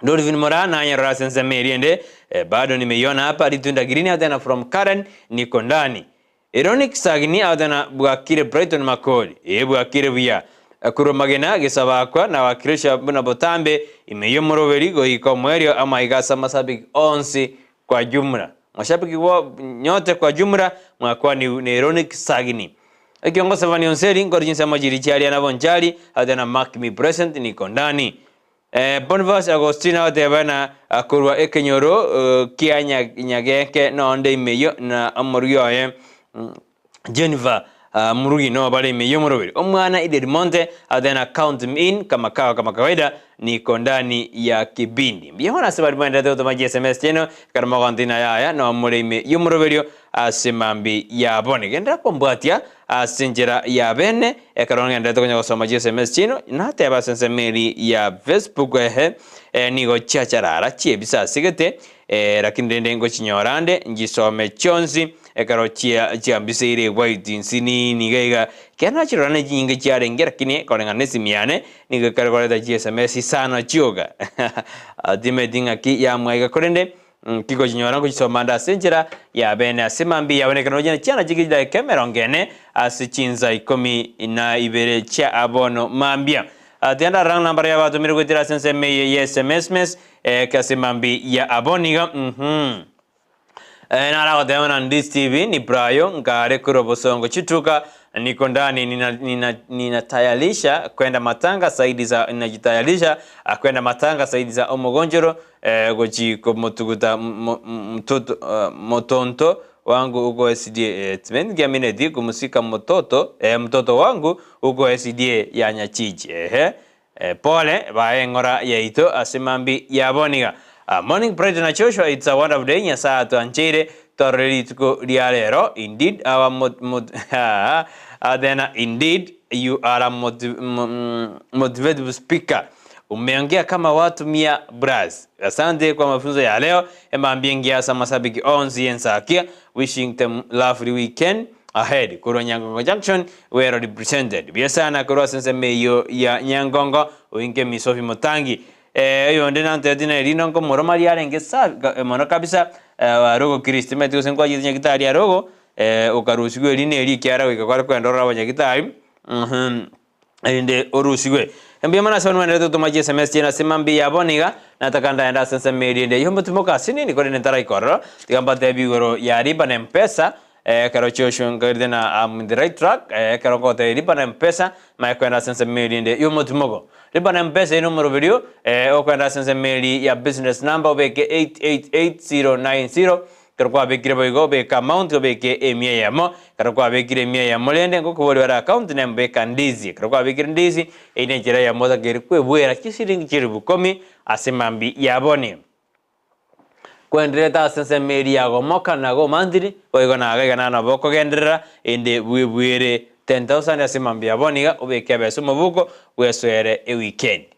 Dolphin Moraa nanyarora ase ensemo eria ende, eh, bado nimeiona hapa ritunda green agoteba from Karen niko ndani. Ironic Sagini agoteba bwakire Brighton Makori, ee bwakire buya. Eh, Korwa magena gesabakwa na wakilisha buna botambe ime y'omoroberi goika omoerio amaiga ase amasabiki onsi kwa jumla. Mashabiki bo nyote kwa jumla mwakwaniwu na Ironic Sagini. Ekiongo Sevani Onseri nkore chinsemo chiria chiaria nabo nchari agoteba na mark me present niko ndani. Boniface Agostino agateba na korwa ekenyoro kia Nyageke nonde ime yo na omorugi oye Jennifer Murugi no bare ime y'omoroberi. Omwana Eden Monte agateba na count me in kama kawa kama kawaida niko ndani ya kipindi. Mbuya mono ase baria mwenderete gotoma chi sms chiaino ekero mogontina yaya no more ime y'omoroberio ase mambi ya bono. Genderera kombwatia Ase enchera ya bene, ekero ngenderete konya gosoma chiSMS chiaino, nateba ase ensemo eria ya Facebook ehe, eh, nigo chiacharara chiebisa asegete, eh, lakini rende ngochinyora ande nchisome chionsi ekero chia chiambiseire ewhite nsinini iga iga, ekero nachirora ne chinyinge chiarenge lakini koreng'ana na esimi yane, nigo ekare koreta chiSMS isano chioka timanyeti ng'aki yamwaiga korende Nki gochinyora ngochisoma ande ase enchera ya bene ase mambia yabonekana nonya ne chiana chiria chidaeka emerongo ene ase chinsa ikomi na ibere chia bono mambia. Tiga ndarora ng'a nambara yabatomire goetera ase ensemo eye ye SMS eke ase mambia ya abwo nigo uhum. Naragoteba ng'a Ndis TV ni Brayo nkare korwa Bosongo chituka niko ndani nina, nina, ninatayarisha kwenda matanga saidi za ninajitayarisha kwenda matanga saidi za omogonjoro eh, gochi komotuguta mtoto motonto wangu huko SDA eh, timengiamineti kumusika mototo eh, mtoto wangu huko SDA ya Nyachichi ehe eh, pole bae eng'ora yaito ase mambi yaboniga uh, morning Brighton na Joshua it's a wonderful day Nyasaye atwancheire twarore rituko ria rero indeed our mot, mot, uh, then indeed you are a motiv, motivative speaker Umeongea kama watu mia braz. Asante kwa mafunzo ya leo. Emambia engiya ase amasabiki onsi y'ensakia. Wishing them lovely weekend ahead. Korwa Nyangongo Junction, well represented. Buya sana korwa ase ensemo eyio ya Nyangongo, oinke Miss Sophie Mutangi. Eh, oyonde nantebeti na erino nkomoroma riarenge safi ka- mono kabisa eh, arogo Kristo. Timanyeti gose nkwachete nyagitari arogo, eh, okarusigwa erino erio ekiara goika kware kogenda orore abanyagitari, uhum. erinde orusigwe. Mbuya mono ase abanto gotoma chiSMS chiaino ase mambia ya bono iga, nataka ndaende ase ensemo eria ende eyio motimoke ase nini korende ntaraika ororo, tiga mbatebie igoro ya riba na mpesa, ekero Joshua nkagerete na am in the right track, ekero ngotebia riba na mpesa, manye koenda ase ensemo eria ende eyio omotimoko. Riba na mpesa eye nomoroberio, okoenda ase ensemo eria ya business number obeke 888090. Ekero kwabekire boigo obeke amount obeke emia eyemo, ekero kwabekire emia eyemo rende ngokoboria bare account name beka ndizi, ekero kwabekire ndizi eyio nenchera eyemo otakeire kwebwera chisiringi chilifu ikomi ase mambia ya boni. Kwendererete ase ensemo eria ya gomoka na gomantiri, boigo naga iga nabo okogenderera ende bwebwere 10,000 ase mambia ya boni iga obeke ebesa omobuko bwesoere ewikendi.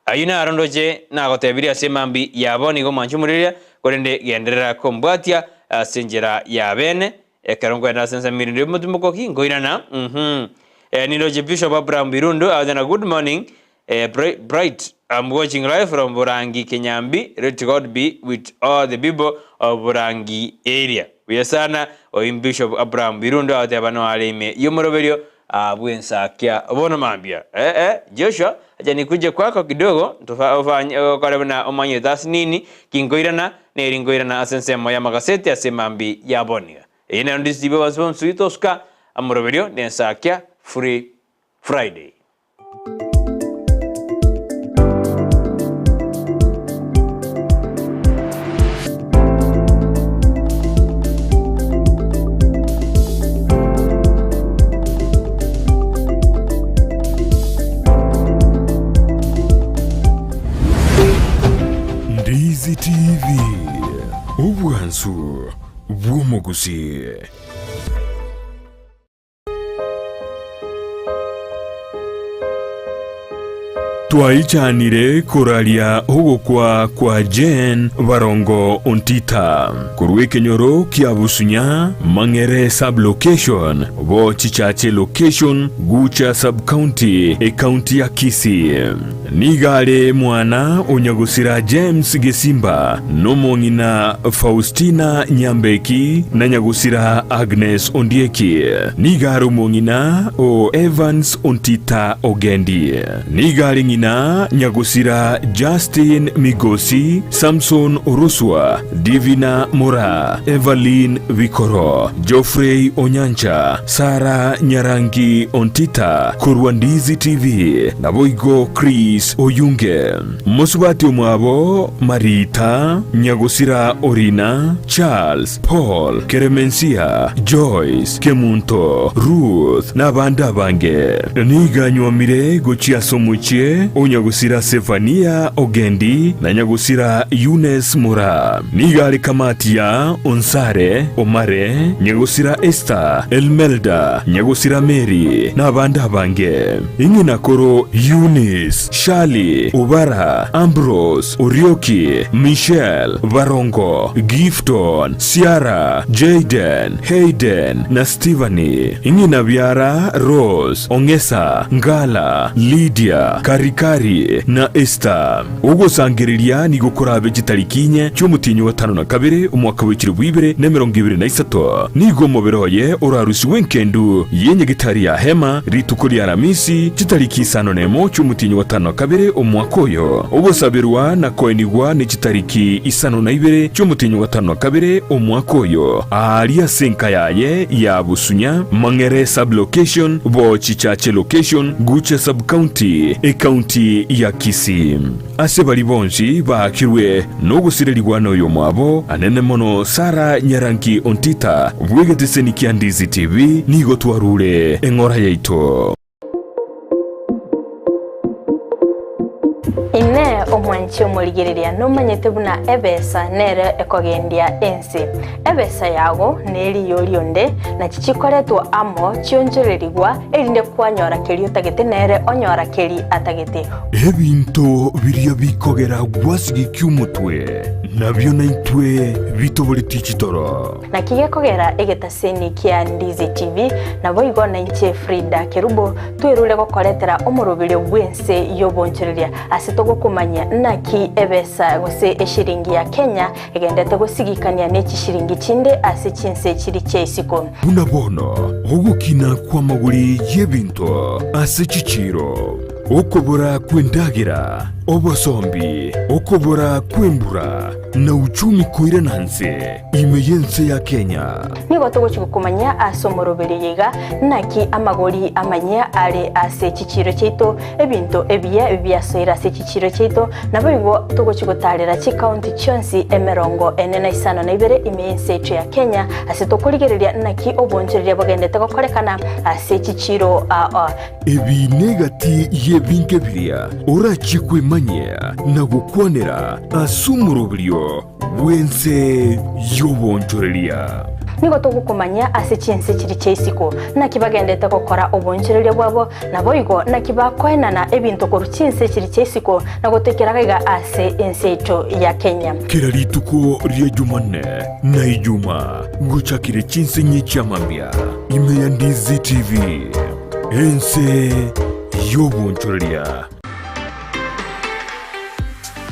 Ayio naro ndoche nagotebirie ase emambia yabo nigo mwanche omoriria, korende genderera kombwatia ase enchera ya bene, ekero nkoenda ase ensemo erinde y'omotimbokoki nkoirana. Uhum. Eh, nindoche Bishop Abraham Birundu agoteba good morning eh, Bright, I'm watching live from Burangi Kinyambi, let God be with all the people of Burangi area. Buya sana, oyo Bishop Abraham Birundu agoteba noare ime y'omoroberio Ah, bwensakia bono mambia. Eh, eh, Joshua, acha nikuje kwako kidogo, ntofa ofanye okore buna omanyete ase nini, kinkoirana, neri nkoirana ase ensemo y'amagaseti ase mambi ya boniga. Eye nero ndisibe bonsi bonsi tosuka amoroberio nensakia Free Friday. Ndizi TV, obwansu bw'omogusii. Twaichanire koraria ogokwa kwa Jane Barongo Ontita korwa ekenyoro kia Busunya, Mang'ere sub-location, bo Chichache location, Gucha sub-county, ecounty ya Kisii. Nigo are mwana o nyagosira James Gesimba, nomong'ina Faustina Nyambeki, na nyagosira Agnes Ondieki. Nigo are omong'ina o Evans Ontita Ogendi. Nigo are ng'ina nyagosira Justin Migosi, Samson Oroswa, Divina Moraa, Evaline Bikoro, Geoffrey Onyancha, Sarah Nyarangi Ontita korwa Ndizi TV, naboigo Chris Oyunge. Mosubati omwabo Marita, Nyagosira Orina, Charles, Paul, Keremensia, Joyce, Kemunto, Ruth, na abande abange. Nigo anywomire gochia ase omochie o Nyagosira Sefania Ogendi na Nyagosira Eunice Moraa. Nigo are kamati ya Onsare, Omare, Nyagosira Esther, Elmelda, Nyagosira Mary, na abande abange. Ing'ina koro Eunice, Shirley, Obara, Ambrose, Orioki, Michelle, Barongo, Gifton, Ciara, Jayden, Hayden, na Stephanie. Ing'ina biara Rose, Ong'esa, Ngala, Lydia, Karikari, na Esther. Ogosangereria nigo korabe chitariki inye chi'omotienyi o gatano na kabere, omwaka bw'echilifu ibere na emerongo ebere na isato. Nigo omobere oye orarusigwe enkendu y'enyagetari ya Hema rituko ria Aramisi, chitariki isano nemo chi'omotienyi o gatano na kabere omwaka oyo. Ogosaberwa na koenigwa ne chitariki isano na ibere chi'omotienyi o gatano na kabere omwaka oyo, aaria ase enka yaye ya Busunya, Mang'ere Sub-location, Bochichache Location, Gucha Sub-county, Ecounty ya Kisii. Ase baria bonsi baakirwe nogosirerigwa noyomwabo, anene mono Sarah Nyarangi Ontita bw'egeteseni kia Ndizi TV, nigo twarure eng'ora yaito. Inee! Omwanchi omorigereria nomanyete buna ebesa nere ekogendia ense? Ebesa yago neriyo rionde, nachi chikoretwa amo chionchorerigwa, erinde kwanyora keria otagete nere onyora keria atagete. Ebinto biria bikogera gwasigikia omotwe, nabio naintwe bitoboretie chitoro. Naki gekogera egetaseni kia Ndizi TV, naboigo nainche Frida Kerubo twerure gokoretera omoroberio bw'ense y'obonchoreria ase togokomanyia naki ebesa gose eshiringi ya Kenya egendete gosigikania ne chishiringi chinde ase chinse chiri chia isiko. Buna bono ogokina kw'amagori y'ebinto ase chichiiro, okobora kw'endagera. Obosombi, okobora kw'embura, na uchumi koirana nse ime y'ense ya Kenya. Nigo togochia gokomanyia ase omoroberio oyo iga, naki amagori amanyia are ase chichiiro chiaito, ebinto ebiya biasoire ase chichiiro chiaito, naboigo togochia gotaarera chikaunti chionsi emerongo ene na isano na ibere ime y'ense yaito ya Kenya, ase tokorigereria naki obonchoreria bogendete gokorekana ase chichiiro ao. Ebi negati y'ebinto biria orachie kwemanyia na gokwanera ase omoroberio bw'ense y'obonchoreria. Nigo togokomanyia ase chinse chiria chia isiko, naki bagendete gokora obonchoreria bwabo, naboigo naki bakoenana ebinto korwa chinse chiria chia isiko na gotoikera gaiga ase ense yaito ya Kenya. Kera rituko ria Jumanne na Ijumaa gochakire chinsinyi chia mambia ime ya Ndizi TV, ense y'obonchoreria.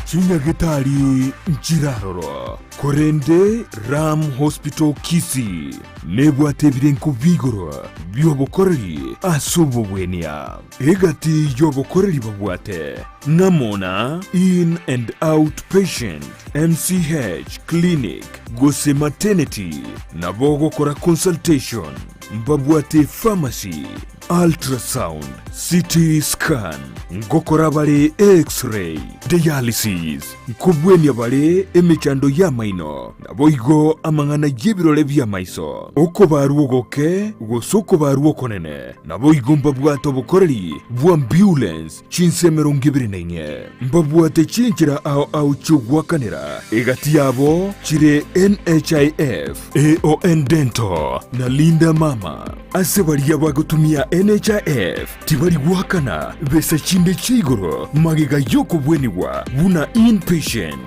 Chinyagetari nchiraroro, korende Ram Hospital Kisii nebwate ebirenko bi'igoro bi'obokoreri ase obogwenia. Egati y'obokoreri babwate ng'amo na In and Out Patient, MCH Clinic gose Maternity, nabo ogokora consultation, mbabwate pharmacy, Ultrasound, CT scan, ngokora bare X-ray, dialysis, nkobwenia bare emechando y'amaino, naboigo amang'ana y'ebirore bi'amaiso, okobarwa ogoke gose okobarwa okonene, naboigo mbabwate obokoreri bw'ambulance chinse 24. Mbabwate chinchera ao ao chi'ogoakanera, egati yabo chire NHIF, AON Dental, na Linda Mama. Ase baria bagotumia NHIF tibari goakana besa chinde chia igoro magega y'okobwenigwa buna inpatient.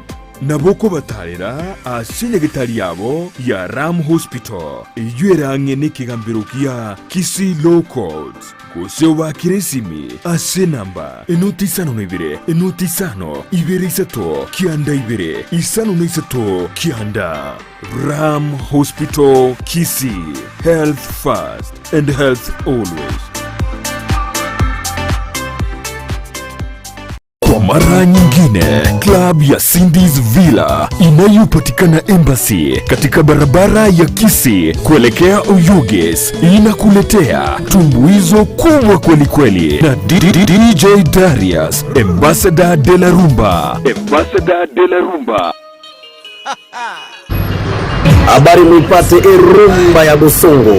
Nabo okobatarera ase nyagetari yabo ya Ram Hospital eyio ere ang'e nekegambero gia Kisii Law Courts gose obaakere esimi ase enamba enoti isano na ibere enoti isano ibere isato kianda ibere isano na isato kianda. Ram Hospital Kisii, health first and health always. Kwa mara nyingine, klabu ya Cindy's Villa inayopatikana Embassy katika barabara ya Kisii kuelekea Oyugis inakuletea tumbuizo kubwa kweli kweli na DJ Darius Ambassador de la Rumba. Ambassador de la Rumba. Habari muipate erumba ya Bosongo.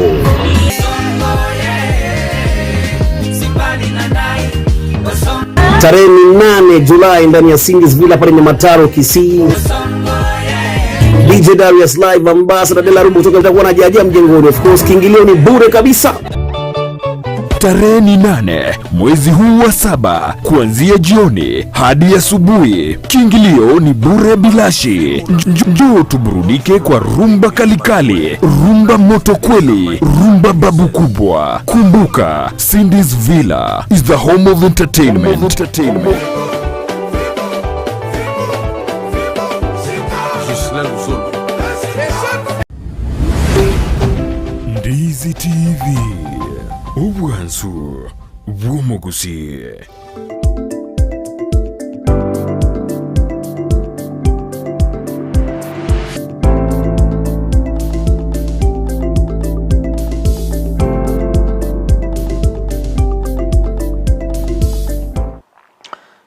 Tarehe ni 8 Julai ndani ya Cindy's Villa pale Nyamataro Kisii. DJ Darius Live Ambassador de la Rumba kutoka itakuwa na jajia mjengoni. Of course kiingilio ni bure kabisa. Tarehe ni 8 mwezi huu wa 7 kuanzia jioni hadi asubuhi. Kiingilio ni bure bilashi. Njoo tuburudike kwa rumba kalikali, rumba moto kweli, rumba babu kubwa. Kumbuka, Cindy's Villa is the home of entertainment. Entertainment. Ndizi TV, obwansu bw'omogusi.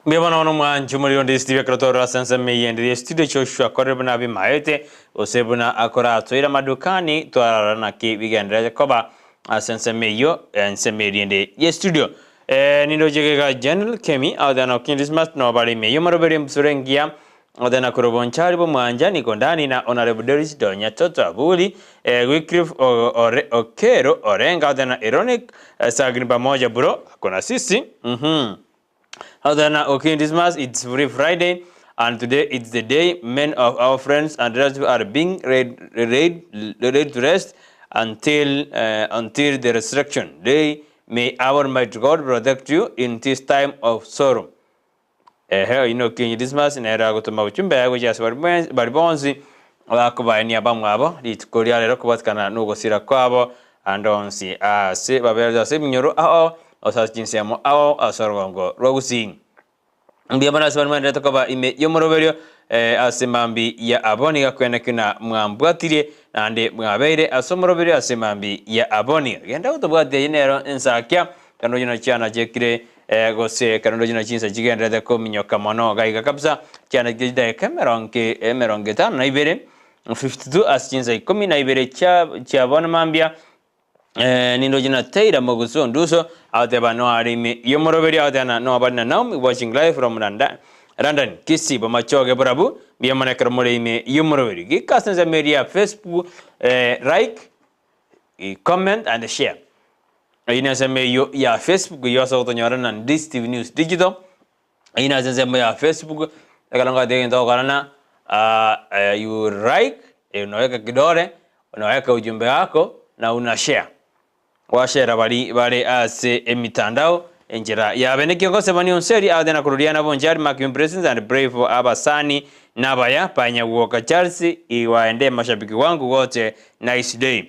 Mbuya bono bono mwanche omorero onde Steve ekero twarora ase ensemo eye ende ya studio Joshua akorire buna abimaete gose buna akoratoire amadukani twarora naki bigenderete koba ase ensemo eyio ensemo eria ende ye studio. Eh, nindoche gega General Kemi aothana Okinyi Dismas no bare ime y'omoroberi embusuro engiya aothana korwa Bonchari bomwanja Niko Ndani na Honorable Doris Donya Toto Aburi eh, Wycliffe Ore, Okero Orenga aothana Ironic eh, Sagni pamoja bro akona sisi mhm Aothana Okinyi Dismas it's free Friday and today it's the day many of our friends and relatives are being laid, laid, laid to rest until uh, until the resurrection day. May our mighty God protect you in this time of sorrow. Ehe, oyio nokinyi Dismas nere agotoma obochumbe aye gochia ase baria bonsi abakobaenia bamwabo rituko ria rero kobwatikana nogosira kwabo ande onsi ase baberete ase ebinyoro ao, ase ase chinsemo ao ase orogongo rwa Gusii. Mbuya mono ase baria mwenderete koba ime y'omoroberio ase mambi ya abwo, niga kwene ki na mwambwatirie, naende mwabeire ase omoroberio ase mambi ya abwo. Niga genda gotobwatia eyio nero ensakia, ekero ndoche na chiana chiekire gose ekero ndoche na chinsa chigendererete kominyoka mono gaiga kabisa, chiana chiria chidakika emerongo emerongo etano na ibere, 52 ase chinsa ikomi na ibere chia chia bono mambia. Nindoche na Taylor Mogusu Onduso agoteba no are ime y'omoroberio agoteba na no abare na Naomi watching live from London London Kisii bomachoge borabu mbuya mono ekero more ime y'omoroberio gika ase ensemo eria ya Facebook like comment and share eyio nensemo eyio ya Facebook eyio ase ogotonyora na Ndisi TV News Digital. Eyio nase ensemo ya Facebook, ekero ngoteba egento ogokora na you like, unaweka kidole, unaweka ujumbe wako na una share. Gwashare baria bare ase emitandao enchera yabe. Naki ogosebania onseri agote na kororiana bonchari mark your presence and pray for abasani nabaya panyagwoka Charles iwaende mashabiki wangu wote nice day.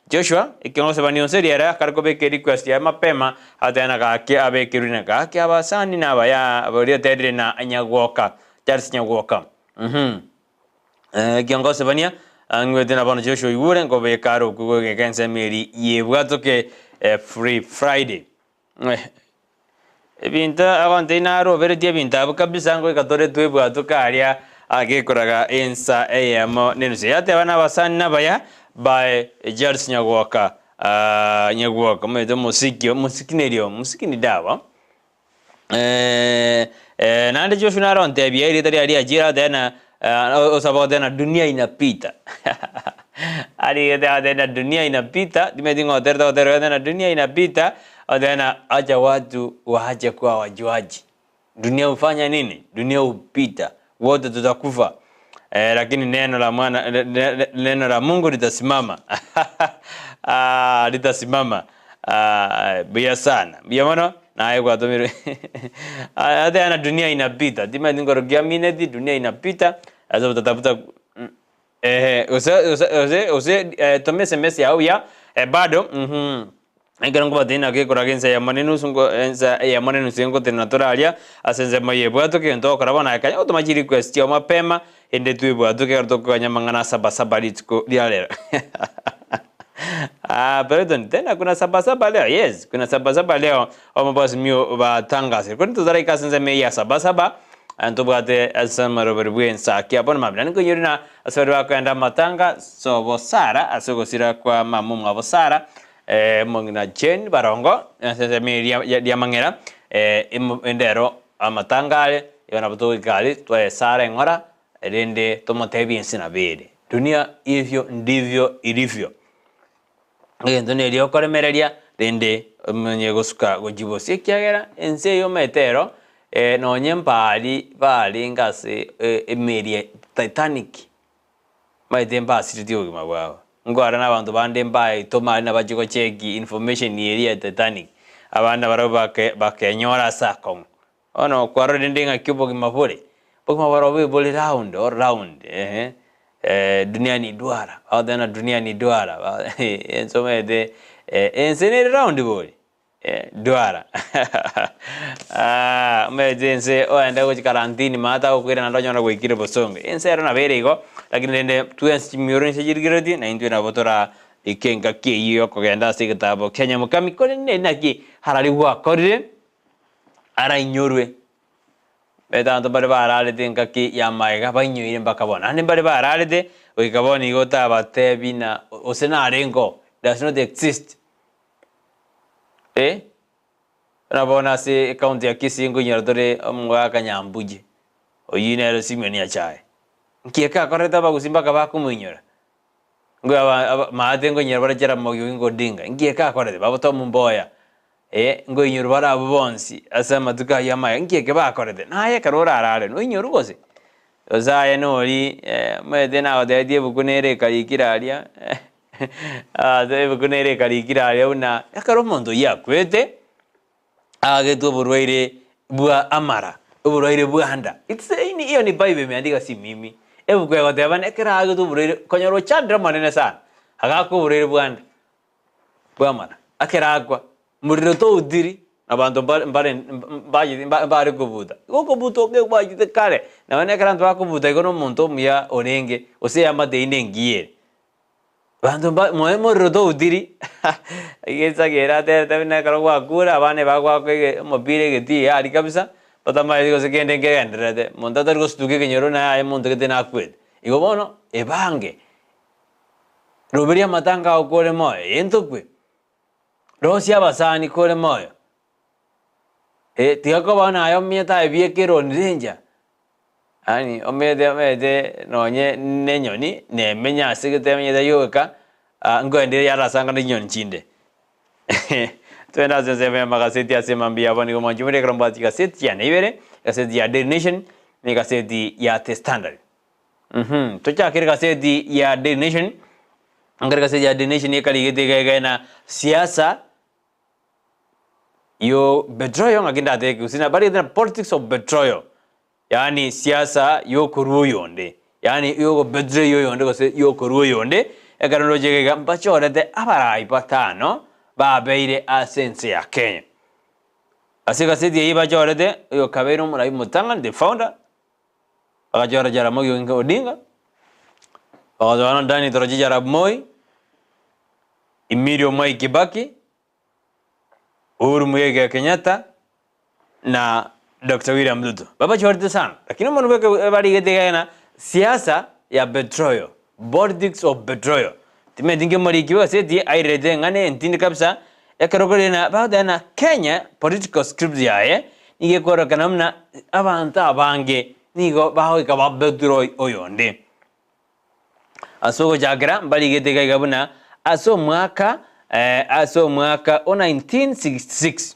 Joshua, ekeng'osebania onsi riere akare kobeka erequest yaye mapema, agateba gaki abekerwe na gaki abasani na abaya baria oterire na Nyagwoka, Charles Nyagwoka. Uhum. Ekengosebania ang'wete na bono Joshua oigure nkobeka are okwo gogeka ensemo eri yebwatoke Free Friday. Ebinto agontebia naroberetie ebinto abwo kabisa ngoika tore twebwatoke aria agekoraga ensa eyemo na enusu. Yateba na abasani nabaya by Charles Nyagwoka Nyagwoka omanyete omosiki omosiki nerio omosiki ni dawa naende Joshua naro ontebia erieta riaye riachire agoteba na osaba goteba na dunia inapita arigete agoteba na dunia inapita timanyeti ng'a oterete gotera ogoteba na dunia inapita agoteba na acha watu waache kuwa wajuaji dunia hufanya nini dunia hupita wote tutakufa lakini neno la mwana neno la Mungu litasimama ah, litasimama ah, buya sana buya mono naye gwatomirwe ate ana dunia inapita timanyeti nkorokia mineti dunia inapita ase utatafuta ehe ose ose ose ose toma sms yao buya bado ekero nkobatebia naki ekoraga ensa eyemo na enusu nko ensa eyemo na enusu ngotenena tore aria ase ensemo y'ebwatoke egento ogokora bono aye kanya gotoma chirequest chiao mapema ende twebwatoke ekero tokoganya amang'ana a sabasaba rituko ria rero Aah Brighton tena kuna sabasaba leo yes kuna sabasaba leo omobasimio batangasire korende totaraika ase ensemo eye ya sabasaba ntobwate ase amarobori bw'ensaki abwo namambia naende nkoinyore na ase baria bakoenda amatanga sobo Sarah ase ogosira kwa mama omwabo Sarah Omong'ina Jane Barongo ase ensemo eria ya riamang'era endero amatanga are igo nabo togoika aria twae Sarah eng'ora Rende tomotebie ense nabo ere, Dunia hivyo ndivyo ilivyo. Egento neria okoremereria, rende omonye gosuka gochia bosio, ekiagera ense eye omanyete ero, nonye mbari barenge ase emeri ya Titanic, omanyete mbasiretie obogima bwabo. Nkorora na abanto bande mbaetoma aria nabachie gocheki information eria ya Titanic, abande nabarabwo bake bakenyora ase akong'u. Bono kwarora rende ng'aki obogima bore, obogima borobwo bore round all round eeh, dunia ni duara, bagoteba ng'a dunia ni duara ense omanyete ense nere round bori? Duara omanyete ense ogende gochia karantini maate agokoira naende onyore gwaikire bosongo, ense ero nabo ere igo, lakini rende twensi chimioro inse chirigeretie na intwe nabo tora ike engaki eyio ya okogenda ase egetabo kia nyamokami, korende naki harari gwakorire. arainyorwe. Omanyete abanto mbare bararete engaki y'amaega bainyoire mpaka bono, naende mbare bararete goika bono igo otabatebi na gose narengeo, does not exist eh. Buna bono ase ecounty ya Kisii nkoinyora tore omogaka Nyambuje, oyio nere Simeon Nyachae, nki eke akorete abagusii mpaka bakomoinyora? Maate nkoinyora bare Jaramogi Oginga Odinga, inki eke akorete? Babo Tom Mboya, eh, nkoinyorwa bare abwo bonsi ase amatuko ayio amaya, inki eke bakorete? Naye ekero orarare noinyorwe gose? Gose aye nori omanyete nagotebetie ebuku nere ekarikire aria ase ebuku nere ekarikire aria buna ekero omonto oyio akwete, aagetwe oborwaire bwa amara, oborwaire bwa nda. It's a ini hiyo ni bible imeandika si mimi. Ebuku egoteba ng'a ekero aagetwe oborwaire konyora ochandire omonene sana, agakwa oborwaire bwa nda, bwa amara, ekero akwa, morero toutiri. Abanto mbare mbare mbayete mbare kobuta. Igo okobuta oke gwachete kare, nonye na ekero abanto bakobuta igo na omonto omuya orenge, gose eamate eyio nengiya ere. Abanto mba moe morero toutiri, egesaku ere aterete buna ekero gwakure abana ebagoaka ege omopira egetii iga aria kabisa, batamaeti gose kende nkegendererete, monto atari gosutuka ekenyoro naye aye monto gete nakwete. Igo bono, ebange, roberia amatanga ao kore moyo, entokwe. Rosia abasani kore moyo, eh, tiga koba naye omenyete aye bieka eroni renja, yaani omenyete omenyete nonye na enyoni nemenya ase gete emenyete yoka, nkoendire yarasangana chinyoni chinde. Togende ase ensemo ya amaseti ase mambia yabo nigo mwanche more ekero mbwate chigaseti chiane ibere, egaseti ya Daily Nation na egaseti ya The Standard. Tochakere egaseti ya Daily Nation, Ekero egaseti ya Daily Nation ekarigete iga egena siasa yo betrayal ng'aki ndatebe gose na barigete na politics of betrayal, yaani siasa yokorwa oyonde, yaani yogo betray oyonde gose yokorwa oyonde, ekero ndoche iga iga mbachorete abarai batano babeire ase ense ya Kenya. Ase egaseti eyio bachorete, oyo okabeire omorai omotang'ani the founder, Bagachora Jaramogi Oginga Odinga, bagachora na Daniel Toroitich arap Moi, Emilio Mwai Kibaki, Uhuru Muigai Kenyatta na Doctor William Ruto. Babachorete sana, lakini omonto bweka barigete iga ng'a siasa ya betrayal, politics of betrayal. Timanyeti nki omoriki bwe egaseti airerete ng'a ne entindi kabisa, ekero kore na bagoteba ng'a Kenya political script yaye nigo ekororekana buna abanto abange nigo bagoika ba betray oyonde. Ase ogochakera mbarigete iga iga buna ase omwaka ase omwaka o 1966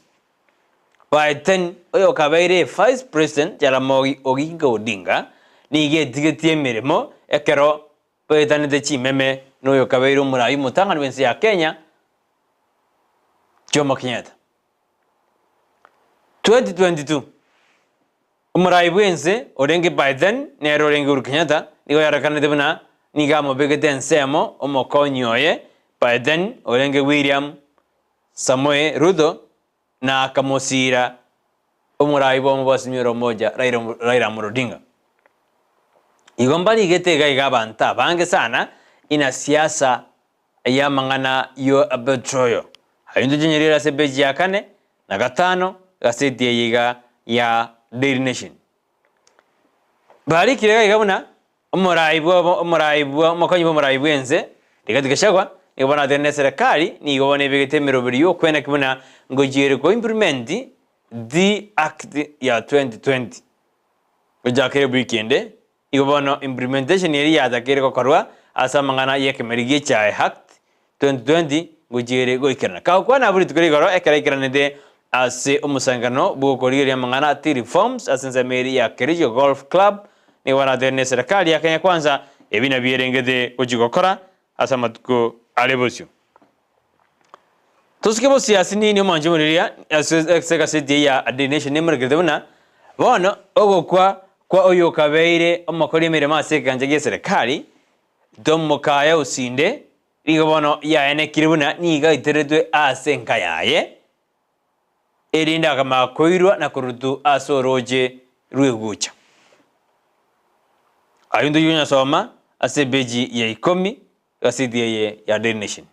Biden oyokabeire Vice President Jaramogi Oginga Odinga nigo etigetie emeremo ekero Baetanete chimeme noyokabeire omorai omotang'ani bw'ense ya Kenya, Jomo Kenyatta. 2022 Omorai bw'ense orenge by then nere orenge Uhuru Kenyatta nigo yarorekanete buna nigo amobegete ensemo omokonyi oye by then orenge William Samoei Ruto na akamosiira omorai bw'omo bw'Azimio la Umoja Raila Raila Amolo Odinga. Igo mbarigete iga iga abanto abange sana ina siasa y'amang'ana yo betrayal. Ayio ntochinyerire ase epeji ya kane na gatano egaseti eye iga ya Daily Nation. Barikire iga iga buna Omorai bw'obo omorai bwa omokonyi bw'omorai bw'ense, Rigathi Gachagua, nigo bono ateneine eserekari nigo bono ebegete emeroberi y'okweneki buna ngochiere ko implement the act ya 2020 gochakera ewiki ende. Igo bono implementation eria yatakeire gokorwa ase amang'ana y'ekemeri gi'echae Act 2020 ngochiere goikerana. Kagokwana abwo rituko rigoro ekero aikeranete ase omosangererekano bw'okorigereria amang'ana tea reforms ase ensemo eria ya Kericho Golf Club, nigo barateene eserekari ya Kenya Kwanza ebi nabio erengete gochia gokora ase amatuko are bosio. Tosuke bosio ase nini omwancho omoriria ase ase egaseti eye ya Daily Nation nemorekerete buna bono ogokwa kwa oyokabeire omokori emeremo ase ekegancha gi'eserekari Tom Mokaya Osinde Nigo bono yaenekire buna nigo aiteretwe ase enka yaye, erinde akamanya koirwa na korutwa ase orooche rw'egucha. Ayio ntochia konyasoma ase epeji ya ikomi egaseti eye ya Daily Nation.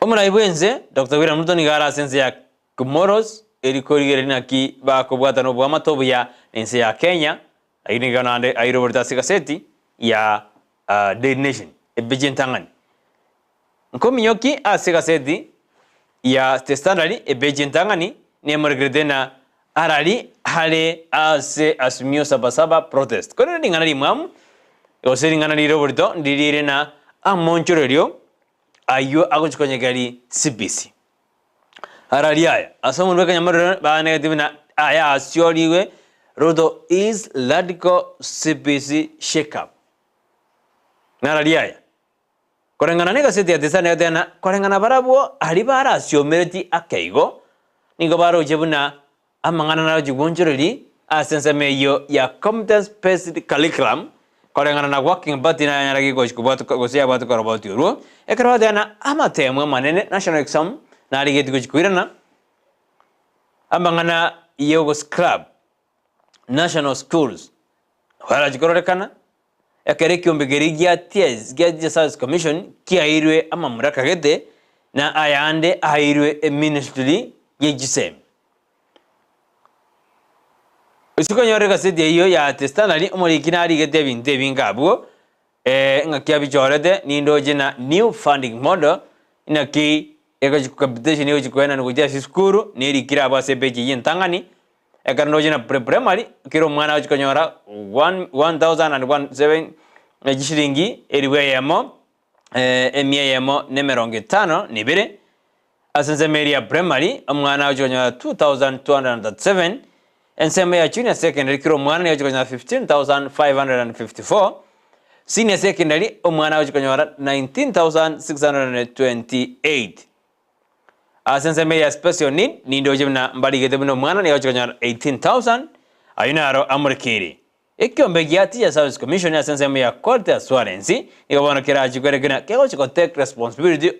Omorai bw'ense Doctor William Ruto nigo are ase ense ya Comoros eri korigereria naki bakobwatana oboamate obuya nense ya Kenya, Ayio nigo naende airoborete ase egaseti ya Daily Nation, epeji entang'ani. Nkominyoki ase egaseti ya The Standard, epeji entang'ani, nemorekerete na arari are ase Azimio Saba Saba protest. Korende ring'ana rimwamu, gose ring'ana rire oborito, ndirire na amonchorerio ayio agochia konyekeri CBC. Arari aya, ase omonto bw'ekenyamorero baanegete buna aya asiorigwe, Ruto is radical CBC shake up. Narari aya, koreng'ana negaseti ya The Sun egoteba ng'a koreng'ana barabwo aria barasiomeretie ake igo, nigo baroche buna Amang'ana naroche gwonchoreria ase ensemo eyio ya Competence Based Curriculum koreng'ana na Working Party nayanyare gochi kobwatoka gose yabwate koroboti orwo ekero bateba na amatemu amanene, National Exam. Narigetie gochia koirana amang'ana y'ogoscrub national schools barachi kororekana ekero ekiombe keria gia TS gia Teacher Service Commission kiairwe amamuraka gete na ayande airwe eministry ye chisemi. Ase okonyora egaseti eyio ya The Standard omoriki narigete ebinto ebinge abwo ng'aki abichorete nindoche na new funding model inaki egochi capitation egochi koenanwa gochia ase esukuru nerikire abwo ase epage eyio entang'ani ekero ndoche na pre primary kera omwana agochi konyora one 1001 7 chishilingi elifu eyemo emia eyemo na emerongo etano na ebere, ase ensemo eria ya primary omwana agochi konyora 2237, ensemo ya junior secondary kera omwana nigo agochi konyora 15554, senior secondary omwana agochi konyora 19628. Ase ensemo eye ya special need nindoche buna mbarigete buna omwana nigo agochi konyora 18000, ayio naro amorekeire. Ekiombe gia Teacher Service Commission ase ensemo ya Quality Assurance nigo bono kerachi kwerekera ng'a kegochi go take responsibility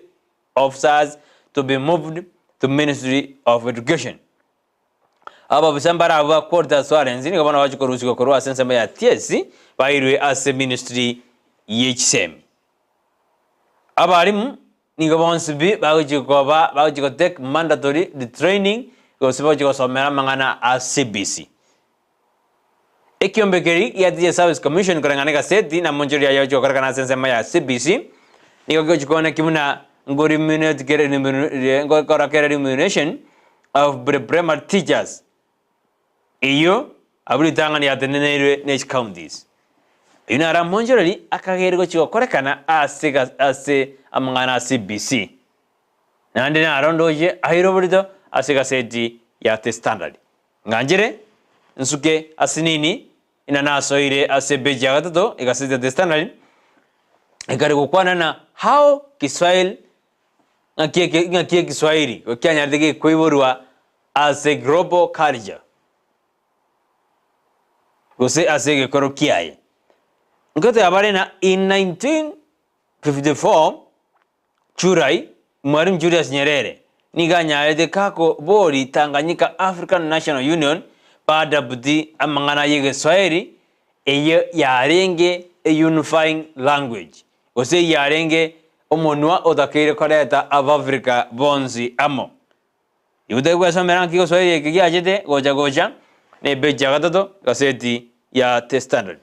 officers to be moved to Ministry of Education. Ababisa mbare abwo ba Quality Assurance nigo bono bagochi korusigwa korwa ase ensemo ya TSC bairwe ase Ministry ye chisemi. Abalimu nigo bonsi pi bagochi koba bagochi go take mandatory retraining gose bagochi gosomera amang'ana a CBC. Ekiombe keria gia Teacher Service Commission koreng'ana egaseti na amonchori aye ogochia gokorekana ase ensemo ya CBC, nigo kegochia kooneki buna ngoremunate kere ngokora kere remuneration of pre-primary teachers eyio abwo ritang'ani yateneneirwe ne chicounties. Oyio naro amonchoreri akageire gochia gokorekana ase ase amang'ana a CBC. Naende naro ndoche aire oborito ase egaseti ya The Standard. Ng'anchire nsuke ase nini, ina nasoire ase epeji ya gatato egaseti ya The Standard, ekare gokwana na how Kiswahili ng'aki eke ng'aki ekiswahili kianyarete gekoiborwa ase global culture gose ase egekoro kiaye. Nkoteba bare na in 1954 July, Mwalimu Julius Nyerere nigo anyarete kakobori Tanganyika African National Union baadabuti amang'ana y'Egeswahili eyio yarenge e unifying language gose eyio yarenge omonwa otakeire koreta Abafrika bonsi amo. Igo tari gwesomera ng'aki Egeswahili eke giachete gocha gocha na epeji ya gatato egaseti ya The Standard.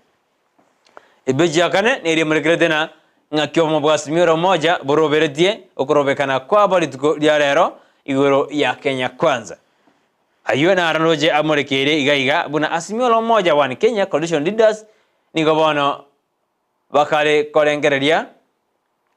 Epeji ya kane neria emorekerete na ng'aki obomo bwa Azimio la Umoja boroberetie okorobekana kwabo rituko ria rero igoro ya Kenya Kwanza. Ayio naro ndoche amorekeire iga iga buna Azimio la Umoja One Kenya Coalition Leaders nigo bono bakare korengereria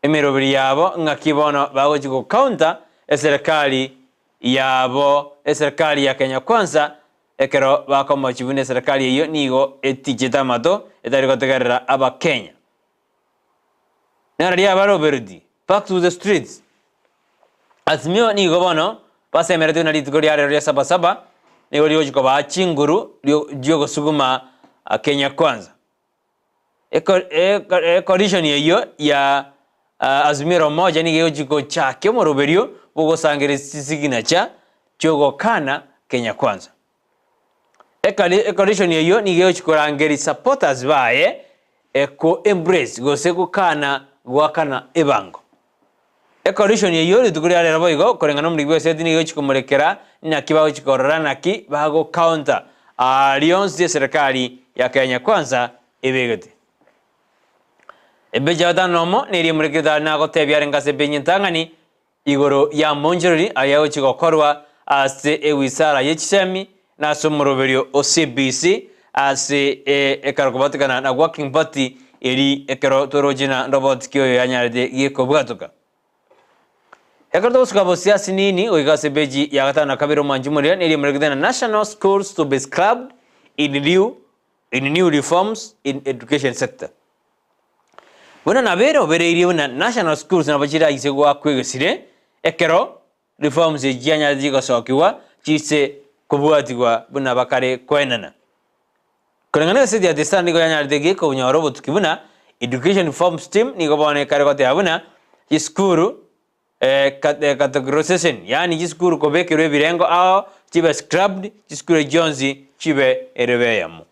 emeroberi yabo ng'aki bono bagochi go counter eserekari yabo eserekari ya Kenya Kwanza ekero bakomochi buna eserekari eyio nigo etichete amato etari gotegerera abakenya. Naro riabarobereti back to the streets. Azimio nigo bono basemeretie buna rituko ria rero ria Sabasaba nigo rigochi kobaa chinguru chiogosuguma Kenya Kwanza. Ecoalition eyio ya Azimio la Umoja nigo egochia gochakia omoroberio bw'ogosangereria chisignature chi'ogokana Kenya Kwanza. Ecoalition eyio nigo egochia korangeria supporters baye ko embrace gose gokana goakana ebango. Ecoalition eyio rituko ria rero boigo koreng'ana nomoriki bw'eseti nigo egochia komorekera naki bagochia korora naki bago counter aria onsi eserekari ya Kenya Kwanza ebegete. Ebeji ya gatano nomo neria emorekerete aria nagotebia arenge ase ebeji entang'ani igoro y'amonchorori aria agochia gokorwa ase ewizara ye chisemi na ase omoroberio o CBC ase ekero kobatekana na Working Party eri ekero toroche na roboti ki oyo yanyarete gekobwatoka. Ekero togosuka bosio ase nini goika ase epeji ya gatano na kabere omwanchi moria neria emorekete na National Schools to be scrubbed in lieu in new reforms in education sector. Buna nabere obereirie buna national schools nabo chiraise goakwa egesire ekero reforms echi chianyarete chigosokigwa chise kobwatigwa buna bakare koenana. Koreng'ana egaseti ya The Star nigo yanyarete gekonyora obotuki buna education reforms team nigo bono ekare goteba buna chisukuru. Categorization, yaani chisukuru kobekerwa ebirengo ao chibe scrubbed, chisukuru echio chionsi chibe erebe eyemo.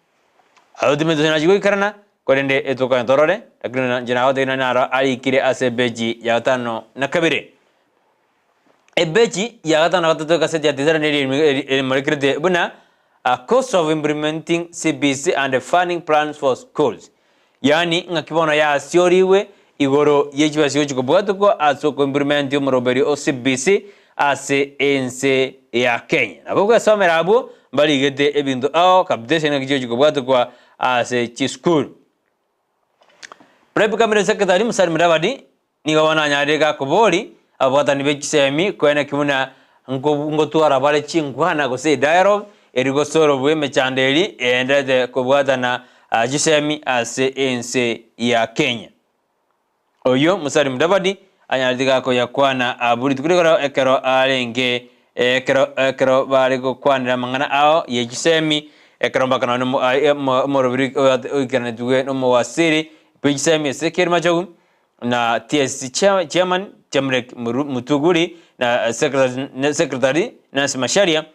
Agwo timanyeti gose nachia goikerana, korende etokanye torore, lakini inche nagotebia ng'a naro arikire ase epeji ya gatano na kabere. Epeji ya gatano na gatato egaseti ya Tizara neri emorekerete buna A cost of implementing CBC and funding plans for schools. Yaani ng'aki bono yasiorigwe igoro ye chibesa chigochi kobwatokwa ase okoimplement omoroberio o CBC ase ense ya Kenya. Nabo ogwesomera abwo mbarigete ebinto ao capitation ng'aki chigochi kobwatokwa ase chisukuru. Prep Cabinet Secretary Musalia Mudavadi Nigo bono anyarire gakobori ababwatani be chisemi koeneki buna ngotwara bare chinkwana gose edialogue eri gosorobwa emechando eri eenderete kobwatana chisemi ase ense ya Kenya. Oyio Musalia Mudavadi anyarete gakoyakwana abwo rituko rigoro ekero arenge ekero ekero bare gokwanera amang'ana ao ye chisemi ekero mpaka nonye omorobiri oikeranetigwe nomowasiri bwe chisemi Ezekiel Machogu na TSC Chairman Jamleck Mutuguri na Secretary Nancy Macharia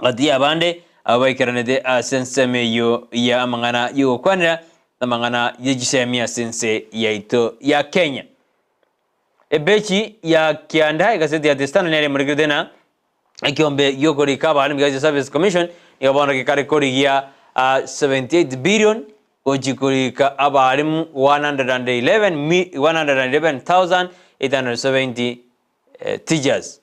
gati y'abande abwo baikeranete ase ensemo eyio ya amang'ana y'ogokwanera amang'ana ye chisemi ase ense yaito ya Kenya. Ebechi ya kianda egaseti ya The Standard nere emorekerete na Ekiombe gi'okorika abana Immigration Service Commission nigo bono gekare korigia 78 billion gochi korika abalimu 111,870 teachers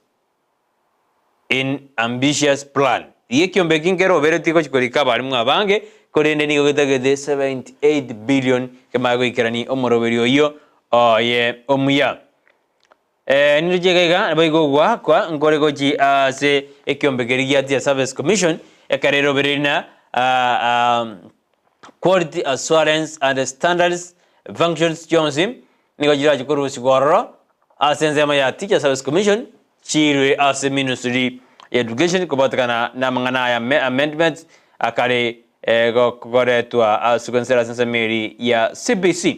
in ambitious plan. Iga ekiombe eki nkeroberetie gochi korika abalimu abange korende nigo getagete 78 billion kemanye goikerania omoroberio oyio oye omuya. Nindoche iga iga naboigo ogoakwa nkore gochi ase ekiombe keria gia Teacher Service Commission, ekero erobereiri na quality assurance and standards functions chionsi nigo chirache korusigwa ororo ase ensemo ya Teacher Service Commission chiirwe ase Ministry ya Education kobatekana na amang'ana aya amendments akare gokoretwa ase goensera ase ensemo eri ya CBC.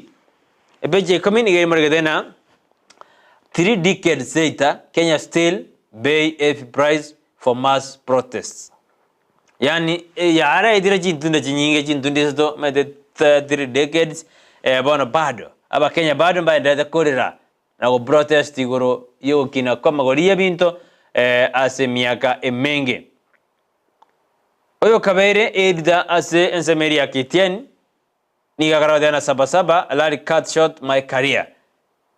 Epeji ya ikomi nigo emoregete ng'a Three decades later, Kenya still pay heavy price for mass protests. Yaani yaretire chintunda chinyinge chintunda isato omanyete three decades bono bado abakenya bado mbaenderete korera na goprotest igoro yogokina kwa amagori y'ebinto ase emiaka emenge. Oyokabeire editor ase ensemo eria ya KTN Nigo akaroteana na Sabasaba, Larry cut short my career.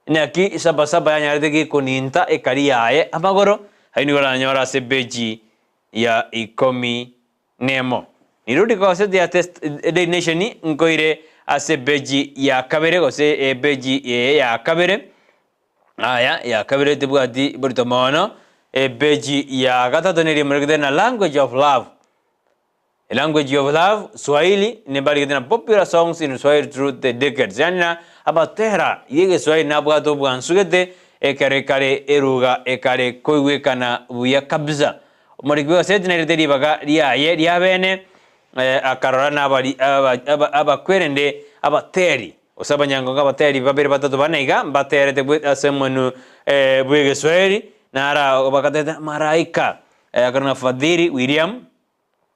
Naki Sabasaba yanyarete gekoninta ekaria yaye amagoro, ayio nigo oranyore ase epeji ya ikomi nemo. Nirudi gose ya test Daily Nation nkoire ase epeji ya kabere gose epeji eye ya kabere aya ya kabere tebwati borito mono, epeji ya gatato neria emorekete na language of love. Language of Love, Swahili, nebarigete na Popular Songs in Swahili Through the Decades, yaani na amatera y'egeswahili nabwate obwansu gete ekero ekare eruga ekare koigwekana buya kabisa. Omoriki bw'egaseti narete ribaga riaye ria bene akarora na abari abakwerende abateri gose abanyangongo abateri babere batato bane iga mbaterete ase omonu bw'egeswahili nara bagateta Malaika akarora na Fadhili William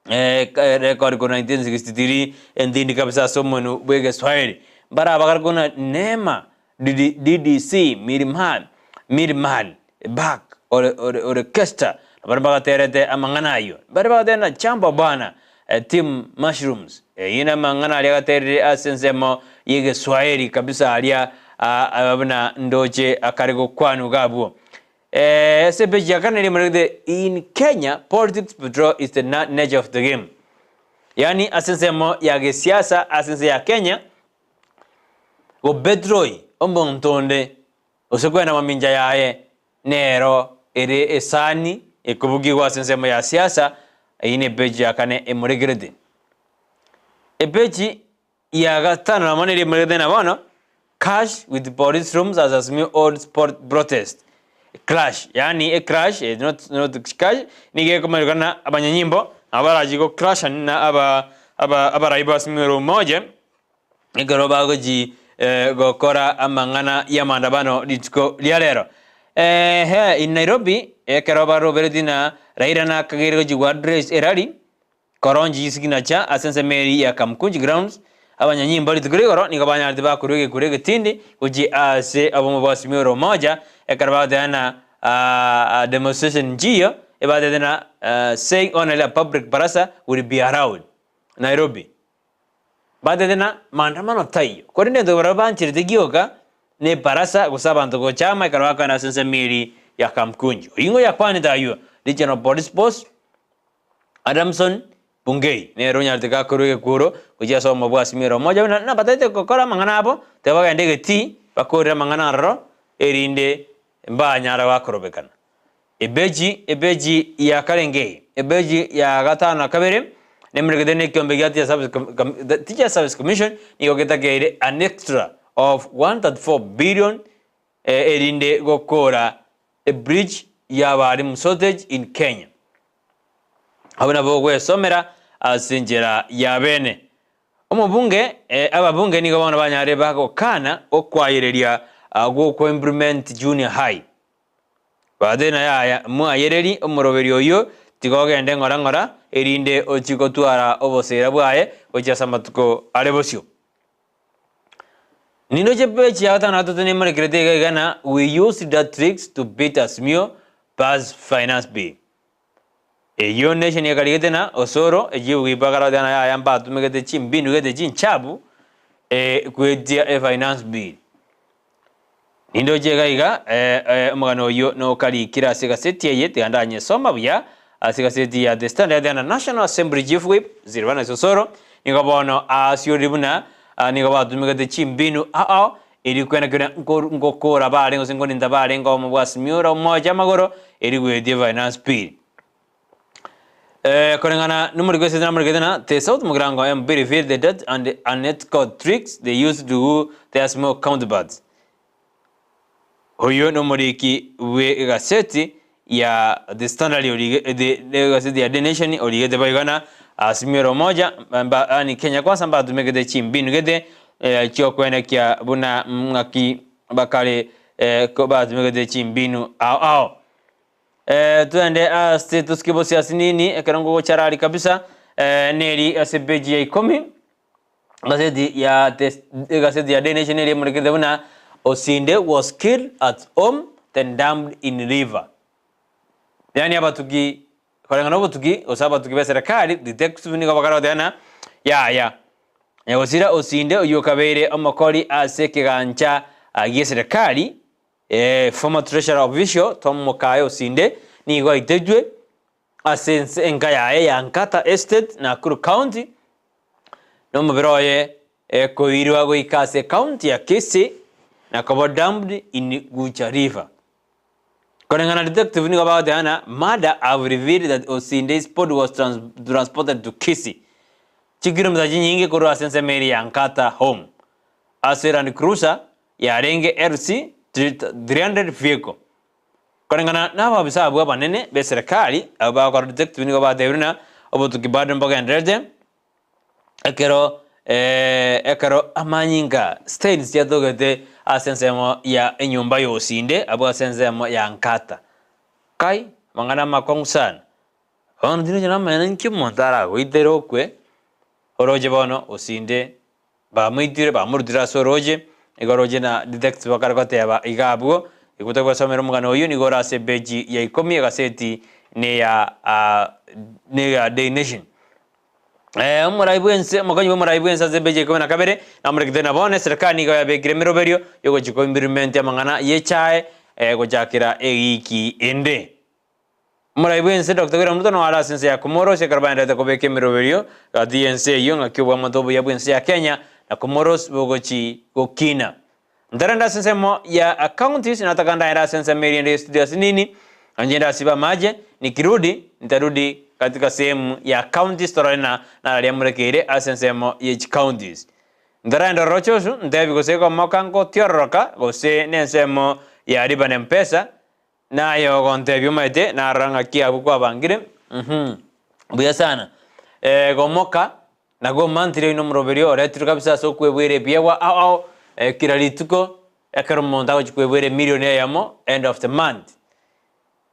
Rekodi korwa 1963 entindi kabisa ase omonwe bw'Egeswahili. Mbarabagare korwa Neema, DDC, Milimani, Milimani, Back, Orchestra, nabaria bagaterete amang'ana ayio. Baria bagatera na Jambo Bwana, Team Mushrooms. Eyio namang'ana aria agaterire ase ensemo y'Egeswahili kabisa aria buna ndoche akare gokwanwa iga abwo. Ase epeji ya kane riamoregete In Kenya politics betrayal is the nature of the game. Yaani ase ensemo ya gesiasa ase ense ya Kenya gobetroy omonto onde gose kwenda mamincha yaye nero ere esani ekobugigwa ase ensemo ya siasa eyio ne epeji ya kane emorekerete. Epeji Ya gatano namo neria emoregete na bono, Cash with police rooms as Azimio holds protest. Clash, yaani e crash, eh, not, not cash, nigo ekomereka na abanyanyimbo nabo barachi go crash na aba aba abarai ba Azimio la Umoja ekero bagochi eh, gokora amang'ana y'amandamano rituko ria rero. Eeh in Nairobi ekero baroberetie na Raila nakageire gochia go address erally koronchi chisignature ase ensemo eria ya Kamkunji grounds, abanyanyimbo rituko rigoro nigo banyarete bakorwa egekuro egetindi gochia ase obomo bwa Azimio la Umoja ekero bagoteba na demonstration nchiyo ebatebete na saying only a public baraza will be allowed Nairobi. Batete na maandamano taiyo, korende intwe barabwo bancherete gioka nebarasa gose abanto gocha amo ekero bakogenda ase ensemo eria ya Kamkunji. Oyio ng'o oyakwanete ayio? Regional Police Boss Adamson Bungei nere onyarete gakorwa egekuro gochia ase obomo bwa Azimio la Umoja buna nabatagete gokora amang'ana abo, tiga bagende egetii bakorere amang'ana aroro erinde mbanyara gakorobekana. Ebeji, ebeji ya karenge eye, ebeji ya gatano na kabere, nemerekete nekiombe gia Teacher Service, Teacher Service Commission nigo getakeire an extra of 134 billion eh, erinde gokora a bridge ya abalimu shortage in Kenya. Abwo nabo ogwesomera ase enchera ya bene. Omobunge, eh, ababunge nigo bono banyare bagokana okwayereria uh, gokwa implement junior high. Bagatebia yaya, Mwayereri omoroberi oyio, tiga ogende ng'ora ng'ora, erinde ochie gotwara oboseera bwaye gochia ase amatuko are bosio. Nindoche peji ya gatano na gatato nemorekerete iga iga na we used that tricks to beat Azimio pass finance bill. Eyio nation ekarigete na Osoro echibu gipaka rote na yaya mbatumegete chimbinu gete chinchabu eh, gwetia e finance bill. Nindoche iga iga omogano oyio nokarikire ase egaseti eye, tiga ndanyesoma buya ase egaseti ya The Standard and National Assembly Chief Whip Silvanus Osoro nigo bono aasiorire buna nigo batumegete chimbinu ao ao erio kwena keria ngokora barenge gose nkorinta barenge obomo bwa Simioro omocha amagoro erio goetia Finance Bill. Koreng'ana nomoriko ase namorikete na The South Mugirango MP revealed the dirty and unethical tricks they used to woo their small counterparts. Oyo nomoriki bwe egaseti ya The Standard orige the egaseti ya The Nation origete boigo na Azimio la Umoja mba yaani Kenya Kwanza mbatumegete chimbinu gete chiokwenekia buna ng'aki bakare ko batumegete chimbinu ao ao. Twende ase tosike bosio ase nini ekero ngogocharari kabisa neri ase page ya ikomi Egazeti ya The egazeti ya Daily Nation eria emorekete buna Osinde was killed at home then dumped in river. Yaani abatuki koreng'ana obotuki gose abatuki be serikali detective nigo bakare goteba ng'a yaya nyagosira Osinde oyio okabeire omokori ase ekegancha gie serikali former treasurer official Tom Mokaya Osinde nigo aitetwe ase ense enka yaye ya Nkata Estate, Nakuru County, na omobere oye koirwa goika ase ecounty ya Kisii na koba dumped in Gucha River. Koreng'ana na detective nigo bagoteba ng'a murder have revealed that Osinde's body was trans transported to Kisii chikilomita chinyinge korwa ase ensemo eria ya Nkata home ase Land Cruiser yarenge LC 300 vehicle. Koreng'ana nababisa abwo abanene b'eserekari abwo bagokora detective nigo batebire ng'a obotuki bado mbogendererete ekero ekero amanyinga stains chiatogete ase ensemo ya enyomba ya Osinde abwo ase ensemo ya Nkata. Kai, amang'ana amakong'u sana. Bono tindi namanya ninki omonto aragoitere okwe, oroche bono Osinde Bamoitire, bamorutire ase orooche, igo orooche na detective bakare goteba iga abwo, igo togosomera omogano oyio nigo ore ase epeji ya ikomi egaseti neya neya Daily Nation. Omorai bwense omokonyi bw'omorai bwense ase epeji ya ikomi na kabere namorekete na bono eserekari nigo yabekire emeroberio yogochia koimplement amang'ana y'echae gochakera ewiki ende. Omorai bw'ense Doctor William Ruto noare ase ense ya Comoros ekero baendererete kobeka emeroberio gati y'ense eyio ng'aki obwamate obuya bw'ense ya Kenya na Comoros bogochi gokina. Ntarende ase ensemo ya counties nataka ndaende ase ensemo eria ende y'estudio ase nini inche ndasibe amache nikirudi nitarudi katika sehemu ya counties torore na nararia morekeire ase ensemo ye chicounties. Ntarende oroche osu ntebi gose komoka ngotiororoka gose nensemo ya riba na mpesa Naye ogontebia omanyete, narora ng'aki abwo kwabangire, uhum, buya sana. Eh, gomoka, na gomantire oino omoroberio oretirwe kabisa ase okweboera ebiegwa ao ao, eh, kera rituko, Ekero omonto agochia kweboera emilion eyemo end of the month,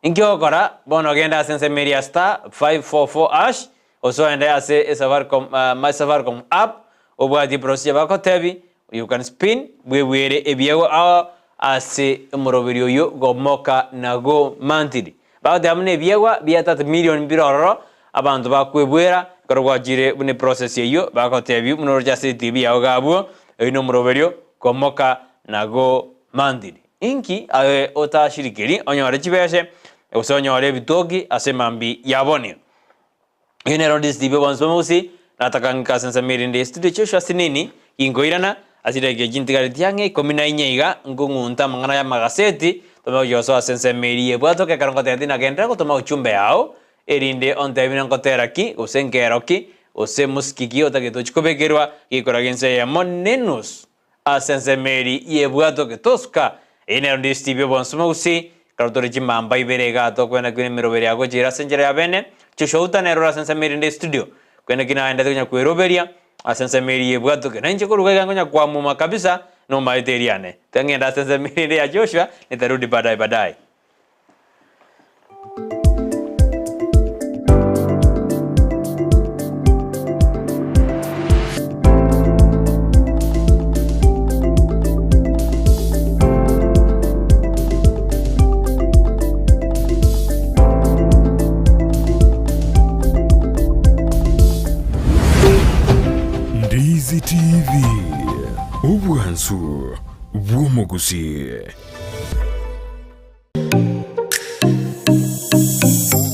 inki ogokora? Bono ogende ase ensemo eria ya star 544 hash, gose ogende ase esafaricom my safaricom app, obwatie procedure bagotebi, you can spin, bwebwere ebiegwa ao ase omoroberi oyio gomoka na go monthly. Bagoteba buna ebiegwa bia 30 million mbire ororo, abanto bakwebwera, ekero gwachire buna eprocess eyio, bagotebia buna oroche ase etv yao iga abwo, oyio nomoroberio komoka na go monthly. Inki aye otashirikeri onyore chibese, gose onyore ebitoki ase mambia ya bono. Eyio nero DCTV obonsi bw'omogusii, nataka ng'ike ase ensemo erinde estudio Joshua Sinini, ginkoirana, ase chidakika echi ntigareti ang'e ikomi na inye iga, nkong'unta amang'ana y'amagaseti, tome gochia gosoa ase ensemo eria ebwatoke ekero ngotebia tinagenderera gotoma uchumbe yao, erinde ontebie buna nkotera ki, gose nkero ki, gose mosiki ki otagete ochie kobekerwa, gekoraga ense eyemo nenusu. Ase ensemo eri y'ebwatoke tosuka, eyio nero DCTV obonsi bw'omogusii, ekero tore chimamba ibere igaa tokwenda kwina emeroberi ya gochira ase enchera ya bene, Joshua Uta nere ore ase ensemo erinde estudio, kwenda ki naendete konya kweroberia ase ensemo eri y'ebwatoke. Nainche koruga iga nkonya kwamuma kabisa nomaete eriane. Tiga ngende ase ensemo erinde ya Joshua nitarudi baadaye baadaye. Ndizi TV, obwansu bw'omogusii.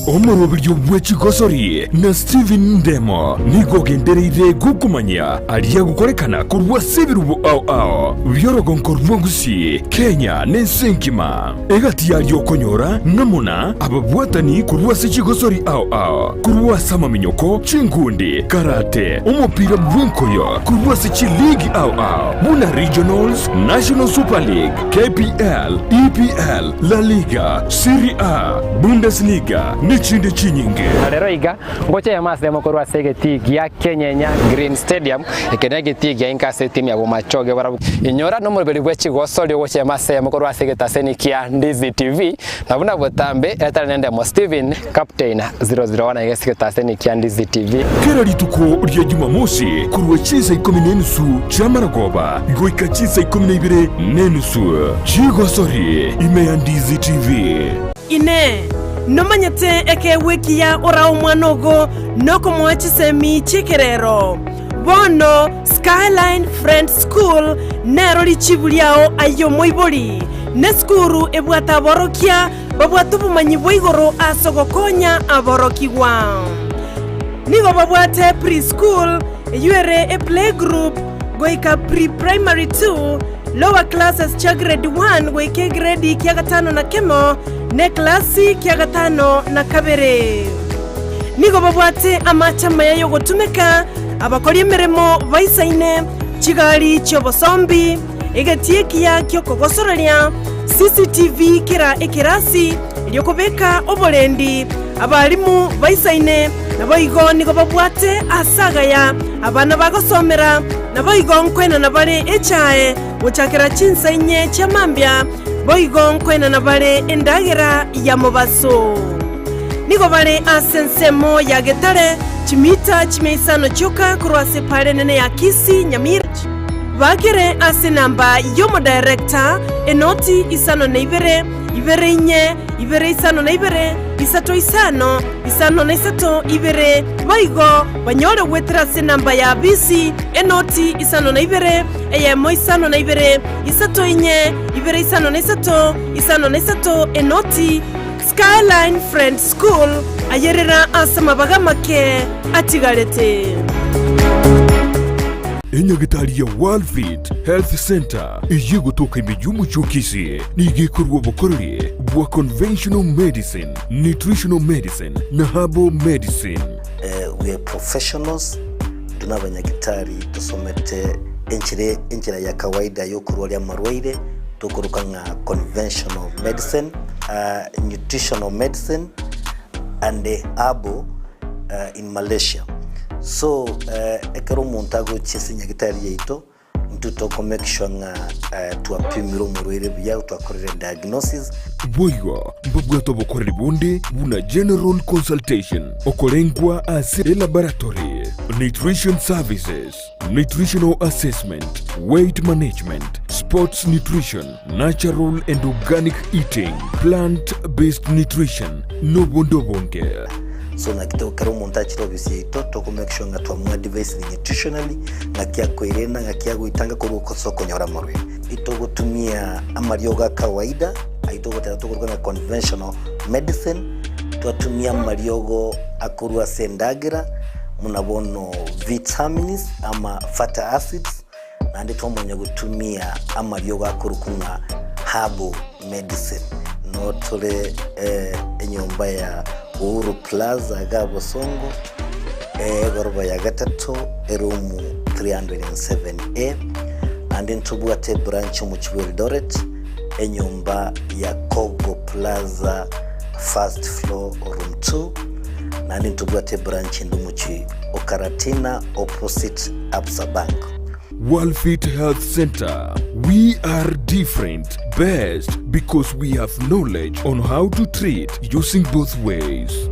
Omoroberio bwe chigosori na Stephen Ndemo nigo ogendereire gokomanyia aria agokorekana korwa ase ebirubo ao ao bi'orogonko rwa Gusii, Kenya na ense engima. Egati yaria okonyora ng'amo na ababwatani korwa ase chigosori ao ao, korwa ase amaminyoko, chinkundi, karate, omopira bw'enkoyo, korwa ase chiligi ao ao buna Regionals, National Super League, KPL, EPL, La Liga, Serie A, Bundesliga, nechinde chinyinge. Na rero iga, ngocha eyemo ase eyemo korwa ase egetii gia Kenyenya Green Stadium, eke negetii gia inka ase etimu ya Bomachoge barabwo. Inyora nomoroberi bwe chigosori ogocha eyemo ase eyemo korwa ase egetaseni kia Ndizi TV, na buna botambe etari nendemo Steven, Captain 001 iga ase egetaseni kia Ndizi TV. Kera rituko ria Jumamosi korwa chinsa ikomi na enusu chi'amaragoba goika chinsa ikomi na ibere na enusu chigosori ime ya Ndizi TV. Inee! Nomanyete ekeegwa ekiya orae omwana ogo nokomoa chisemi chi'ekerero? Bono Skyline Friends School nero richibu riao aye omoibori, nesukuru ebwate aborokia babwate obomanyi bwa igoro ase ogokonya aborokigwa. Nigo babwate pre-school, eyio ere eplaygroup, goika pre-primary 2, lower classes chia grade 1 goika egredi kia gatano na kemo, na eklasi kia gatano na kabere. Nigo babwate amache amaya y'ogotumeka, abakori emeremo baisaine, chigari chi'obosombi, Egetii ekiya gi'okogosoreria, CCTV kera ekerasi, erio kobeka oborendi abalimu baisaine, naboigo nigo babwate aase agaya abana bagosomera, naboigo nkoenana bare echae gochakera chinsa inye chia mambia, boigo nkoenana bare endagera ya mobaso. Nigo bare ase ensemo ya Getare, chimita chimia isano chioka korwa ase epaara enene ya Kisii, Nyamira. Bakere ase enamba y'omodirector, enoti isano na ibere, ibere inye, ibere isano na ibere, isato isano, isano na isato, ibere. Boigo banyore goetera ase enamba ya bisi, enoti isano na ibere, eyemo isano na ibere, isato inye, ibere isano na isato, isano na isato, enoti. Skyline Friends School, ayerera ase amabaga amake atigarete. Enyagitari ya Worldfit Health Centre eyio egotoka ime y'omochie o Kisii nigo ekorua obokoreri bwa conventional medicine, nutritional medicine na herbal medicine. We are professionals, intwe nabanyagitari tosomete enchera enchera ya kawaida yokorwaria amarwaire tokoroka ng'a conventional medicine, nutritional medicine and herbal in Malaysia. So ekero omonto agochia ase enyagitari yaito. Intwe toko make sure ng'a twapimire omorwaire buya, twakorire diagnosis. Boigo mbabwate obokoreri bonde buna general consultation, okorengwa ase elaboratory, nutrition services, nutritional assessment, weight management, sports nutrition, natural and organic eating, plant based nutrition, nobonde obonge. So naki to kera omonto achire ofisi yaito toko make sure ng'a twamoadvisire nutritionally ng'aki akoirena ng'aki agoitanga korwa ase okonyora amarwaire. Itogotumia amariogo a kawaida ayio togoteba tokoroka ng'a conventional medicine, twatumia amariogo akorwa ase endagera buna bono vitamins ama fatty acids, naende twamanya gotumia amariogo akorokwa ng'a herbal medicine. Noo tore enyomba ya Uhuru Plaza iga Bosongo, egoroba ya gatato, eroom 307A, naende ntobwate ebranch omochie bwa Eldoret, enyomba ya Kogo Plaza first floor room 2, naende ntobwate ebranch ende omochie o Karatina opposite Absa Bank. Worldfit Health Centre, We are different, best because we have knowledge on how to treat using both ways.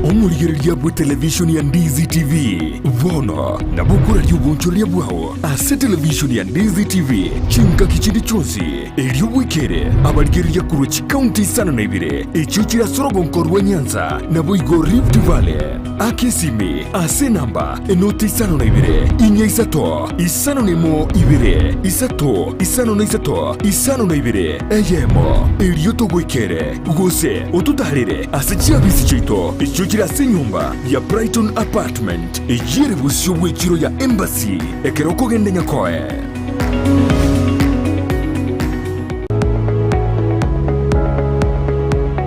Omorigereria bwe televishoni ya Ndizi TV bono nabo okoraria obonchoreria bwao ase televishoni ya Ndizi TV chingaki chinde chionsi erio bwekere abarigereria korwa chikaunti isano na ibere echio chire ase orogonko rwa Nyanza naboigo Rift Valley. Aka esimi ase enamba enoti 52 4 3 5 2 3 5 3 52 eyemo, erio togoikere, gose ototaarere ase chiabisi chiaito echio chire ase enyomba ya Brighton Apartment, eyio ere bosio bw'echiro ya Embassy ekero okogenda Nyakoe.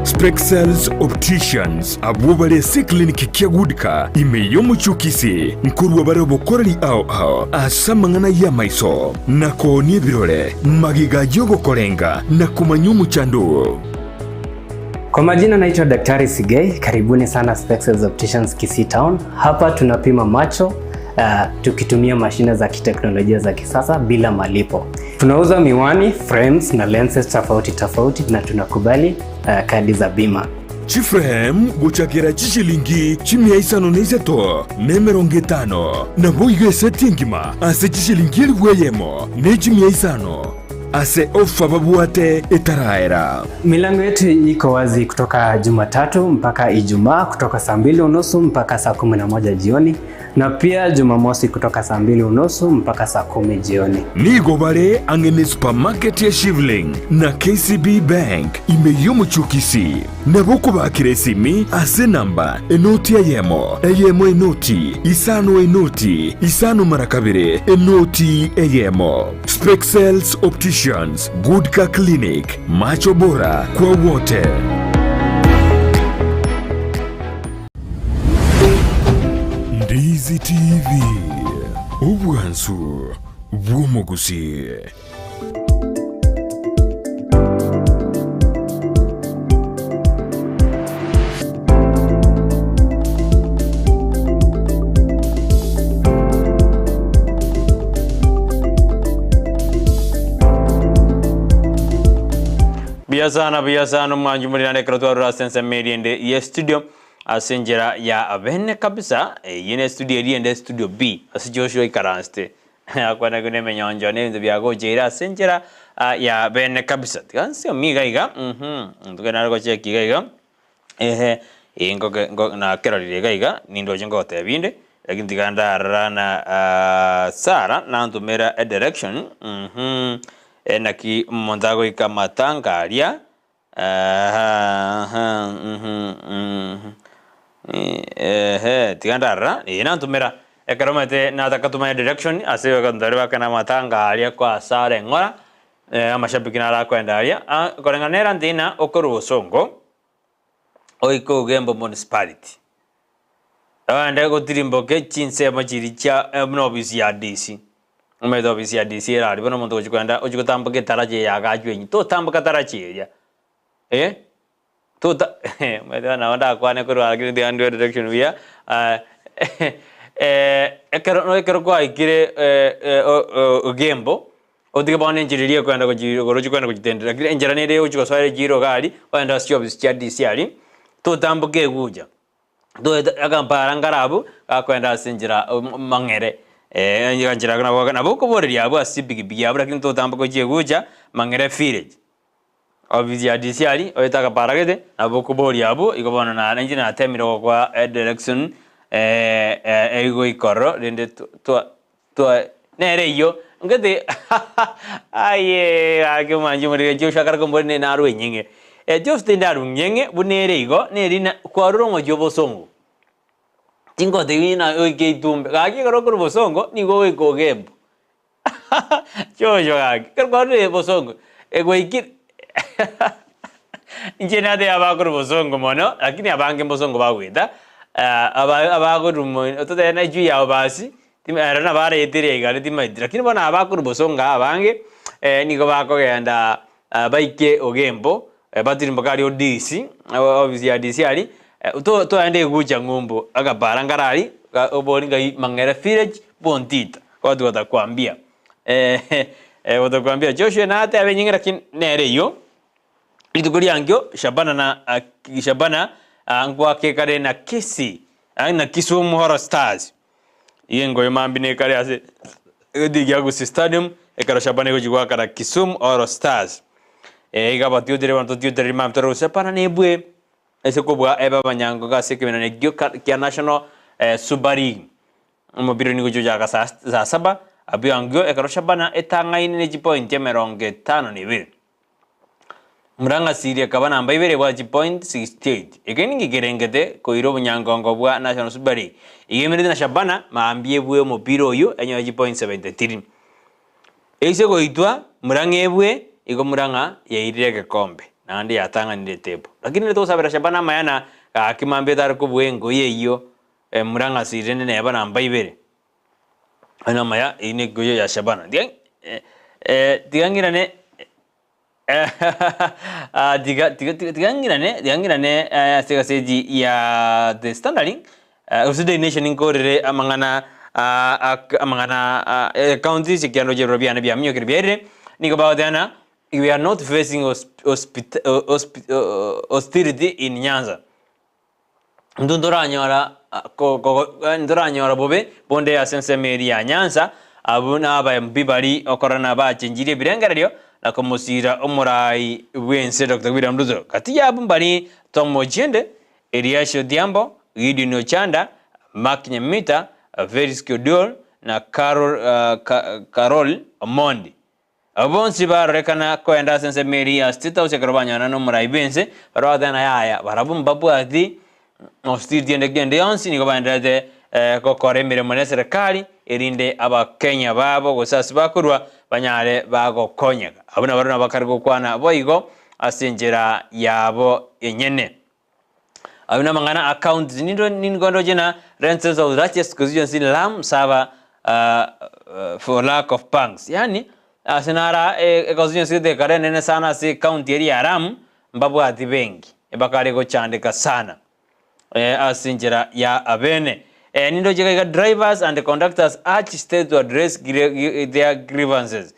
Spexels Opticians Abwo bare ase ekliniki kia Goodcar ime y'omochie o Kisii nkorua bare obokoreri ao ao ase amang'ana y'amaiso, na koonia ebirore, magega y'ogokorenga na komanya omochando oo. Kwa majina naitwa Daktari Sigei, karibuni sana Spexels Opticians Kisii Town. Hapa tunapima macho tukitumia mashine za kiteknolojia za kisasa bila malipo. Tunauza miwani, frames na lenses tofauti tofauti na tunakubali kadi za bima. Chiframe gochakera chishilingi chimia isano na isato, na emerongo etano, naboigo eseti engima ase chishilingi elifu eyemo ne chimia isano, ase ofa babwate etaraera. Milango yetu iko wazi kutoka Jumatatu mpaka Ijumaa kutoka saa mbili unusu mpaka saa 11 jioni na pia Jumamosi kutoka saa mbili unusu mpaka saa 10 jioni. Nigo bare ang'e ne supermarket ya Shivling na KCB Bank ime y'omochie o Kisii. Nabo okobakera esimi ase enamba enoti eyemo, eyemo enoti, isano enoti, isano mara kabere, enoti eyemo. Spexels Opticians, Good Car Clinic, macho bora kwa wote. Ndizi TV, obwansu bw'omogusii. Buya sana buya sana omwanchi morirane ekero twarora ase ensemo eria ende ye studio Ase enchera ya bene kabisa, eyio ne studio eria ende studio B, ase Joshua aikaransete, akwanekwe na emenyoncho na ebinto biagocheire ase enchera ya bene kabisa. Tiga nsiome iga iga, uhum, ntuke nare gocheki iga iga, ehe, eh ngoke ngo nakerorire iga iga, nindoche ngogotebia inde, lakini tiga ndarora na Sarah nantomera edirection, uhum, naki omonto agoika amatanga aria. Ehe, tiga ndarora, ee nantomera, ekero omanyete nataka tomanye direction ase abanto baria bakenda amatanga aria kwa Sarah eng'ora, amashabiki naro akoenda aria, koreng'ana nere antina okorwa bosongo, oike Ogembo municipality, ogende gotirimboke chinsemo chiria chia buna ofisi ya DC, omanyete ofisi ya DC ere aria bono omonto ogochia kogenda ochia gotamboka etaracha eye agachwa enywe, totamboka taracha eria, eh, tota omanyete bono nabo ndakwane korwa lakini tiga ndue direction buya. Eh, ekero no ekero kwaikire eh, eh, o- o- Ogembo, otige bono enchera eria ekoenda gochi igoro chikoenda gochitendera, lakini enchera nere egochi gosoera echiro iga aria, ogende ase chiofisi chia DC aria, totamboka egucha, toete akampara nkare abwo, gakoenda ase enchera mang'ere enchera nabo nabo okoboreria abwo ase epikipiki abwo lakini totamboka gochia egucha, mang'ere village. Ofisi ya DC aria, oete akapara gete, nabo okoboria abwo, igo bono nare inche natemire gokoa edirection egoika ororo rende twa twa nere eyio, ngete aye gaki omwanchi omoriri Joshua akare komboria ne narwe enyeng'e. Joshua tindarwa enyeng'e buna ere igo, neri na kwarure omochie obosongo, tingotebi ng'a oike itumbe, gaki ekero okorwa bosongo, nigo ogoika ogembo. Joshua gaki, ekero kwarure bosongo, egwaikire inche nateba abakorwa bosongo mono, lakini abange mbosongo bagoeta, aba abakorwa mo totebe na ejuu yabo basi, tim ere nabo araetere iga aria timaeti, lakini bono aba bakorwa bosongo aba abange, nigo bakogenda baike ogembo, batirimboke aria odisi, ofisi ya DC aria, to toende egucha ng'umbu, akapara nkare aria, ga obori ngai mang'ere village, bontita, watu watakwambia watakwambia Joshua natebe enyinga lakini nere eyio, rituko riankio Shabana na Shabana nkwake kare na Kisii, na Kisumu All Stars. Iga engoyo mambia nekare ase egetii gia Gusii Stadium, ekero Shabana egochia goakana Kisumu All Stars. Iga abatiotere bono totiotereri mambia tore gose hapana nebwe ase kobua ebe abanyangoka ase ekemenano ekio kia National Super League. Omopira nigo ogochia gochaka saa saa saba, abwo ankio ekero Shabana etang'aine ne chipointi emerongo etano na ibere. Murang'asirie akaba namba ibere ebwate chipoint 68. Eke ninki kerengete koira obonyangongo bwa National Super League. Iga emerete na Shabana mambia ebue omopira oyio enyore chipoint 73. Eise goitwa Murang'a ebue igo Murang'a yairire egekombe naende yatang'anire etable. Lakini rende togosabera Shabana amaya na gaki mambia etare kobua engoyi eyio Murang'asirie rende neba namba ibere. Ayio namaya, eyio negoyo ya Shabana. Tiga tiga ng'irane tiga tiga tiga tiga ng'irane tiga ng'irane ase egaseti ya The Standard gose Daily Nation nkorere amang'ana amang'ana ekaunti ase ekiando chia ebiroro biane biaminyokire biaerire, nigo bagoteba ng'a we are not facing hostility in Nyanza. Intwe ntoranyora ntoranyora bobe bonde ase ensemo eria ya Nyanza, abwo naba MP baria okorora bachenchirie ebirengererio na komosiira omorai bw'ense Doctor William Ruto. Gati yabo mbari Tom Ochiende, Elias Odhiambo, Gideon Ochanda, Mark Nyamita, Felix Oduor na Carol Carol Omondi. Abwo bonsi barorekana koenda ase ensemo eria ya State House ekero banywana nomorai bw'ense, baria bagateba ng'a yaya, barabwo mbabwati hostility ende kende yonsi, nigo baendererete gokora emeremo ne eserekari, erinde abakenya babo gose ase bakorwa banyare bagokonyeka. Abwo nabarabwo nabo bakare gokwana boigo ase enchera yabo enyene. Ayio namang'ana a counties nindo nigo ndoche na rents of largest constituency in Lamu suffer for lack of banks yaani ase nara e constituency gete ekare enene sana ase ecounty eria ya Lamu mbabwati benki bakare gochandeka sana ase enchera ya abene. Nindoche iga iga drivers and conductors urge state to address their grievances.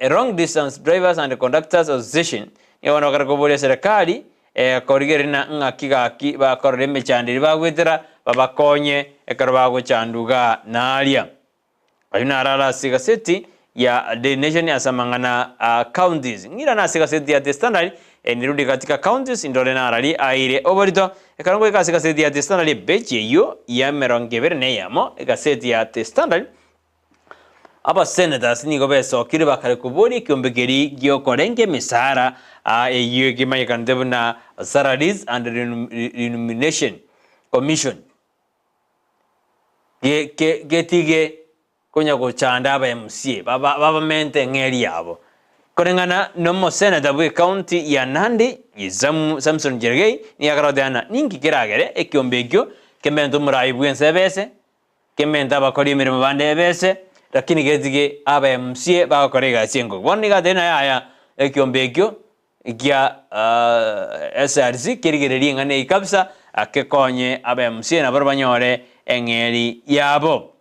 Long distance drivers and conductors association nigo bono bakare koboria serikali Korigereria na ng'aki gaki bakorora emechando eria bagoetera, babakonye ekero bagochandwa igaa na aria. Ayio naro are ase egaseti ya Daily Nation ase amang'ana a counties. Ng'irane ase egaseti ya The Standard, nirudi katika counties ndore narari aire oborito. Ekero ngoika ase egaseti ya The Standard epeji eyio ya emerongo ebere na eyemo, egaseti ya The Standard, Abasenators nigo besokire bakare koboria ekiombe keria giokorenga emesaara eyio ekemanyekanete buna Salaries and Remuneration Commission getige konya gochanda aba MCA babamente eng'eri yabo. Koreng'ana nomoseneta bwe county ya Nandi Samson Cherargei nigo akaroteba ng'a ninki keragere ekiombe ekio kemente omorai bwense ebese Kemente abakori emeremo bande ebese, lakini getige aba MCA bagokora egasi engobe. Bono nigo atebire ng'a yaya ekiombe ekio gia SRC kerigererie eng'ana eyio kabisa, kekonye aba MCA nabarabwo banyore eng'eri yabo.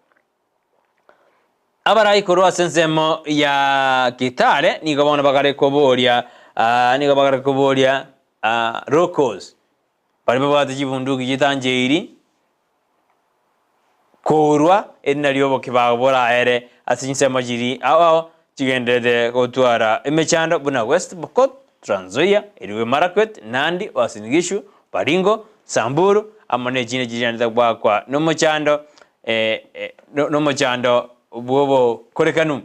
Abarai korwa ase ensemo ya Kitale nigo bono bagare koboria nigo bagare koboria locals baria babwate chibunduki chitancheiri korwa erina ri'obokibago boraere ase chinsemo chiria ao ao chigendererete gotwara emechando buna West Pokot, Trans Nzoia, Elgeyo Marakwet, Nandi, Uasin Gishu, Baringo, Samburu amo nechinde chigendererete goakwa nomochando nomochando bw'obokorekanu.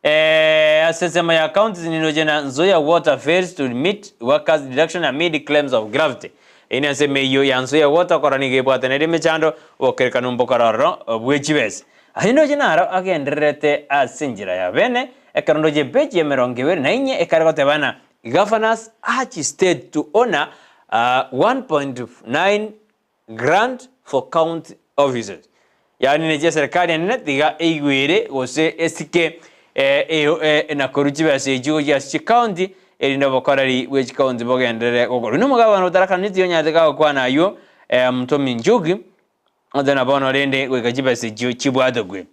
Ase ensemo ya counties nindoche na Nzoia Water fails to meet workers deduction amid claims of graft. Eyio nensemo eyio ya Nzoia Water korora nigo ebwatanire emechando obokerekanu mbokore ororo bwe chibesa. Aye ndoche naro agendererete ase enchera ya bene, ekero ndoche epeji emerongo ebere na inye ekare goteba ng'a Governors urge state to honour 1.9 Grant for county offices, yaani nechi eserekari enene tiga eigwere gose esike na korwa chibesa echio gochia ase chicounty erinde obokoreri bwe chicounty bogenderere gokorwa. Inwe omogabana otarakaneti onyarete gagokwana aywo Muthomi Njuki, onte na bono rende goika chibesa echio chibwatokwe.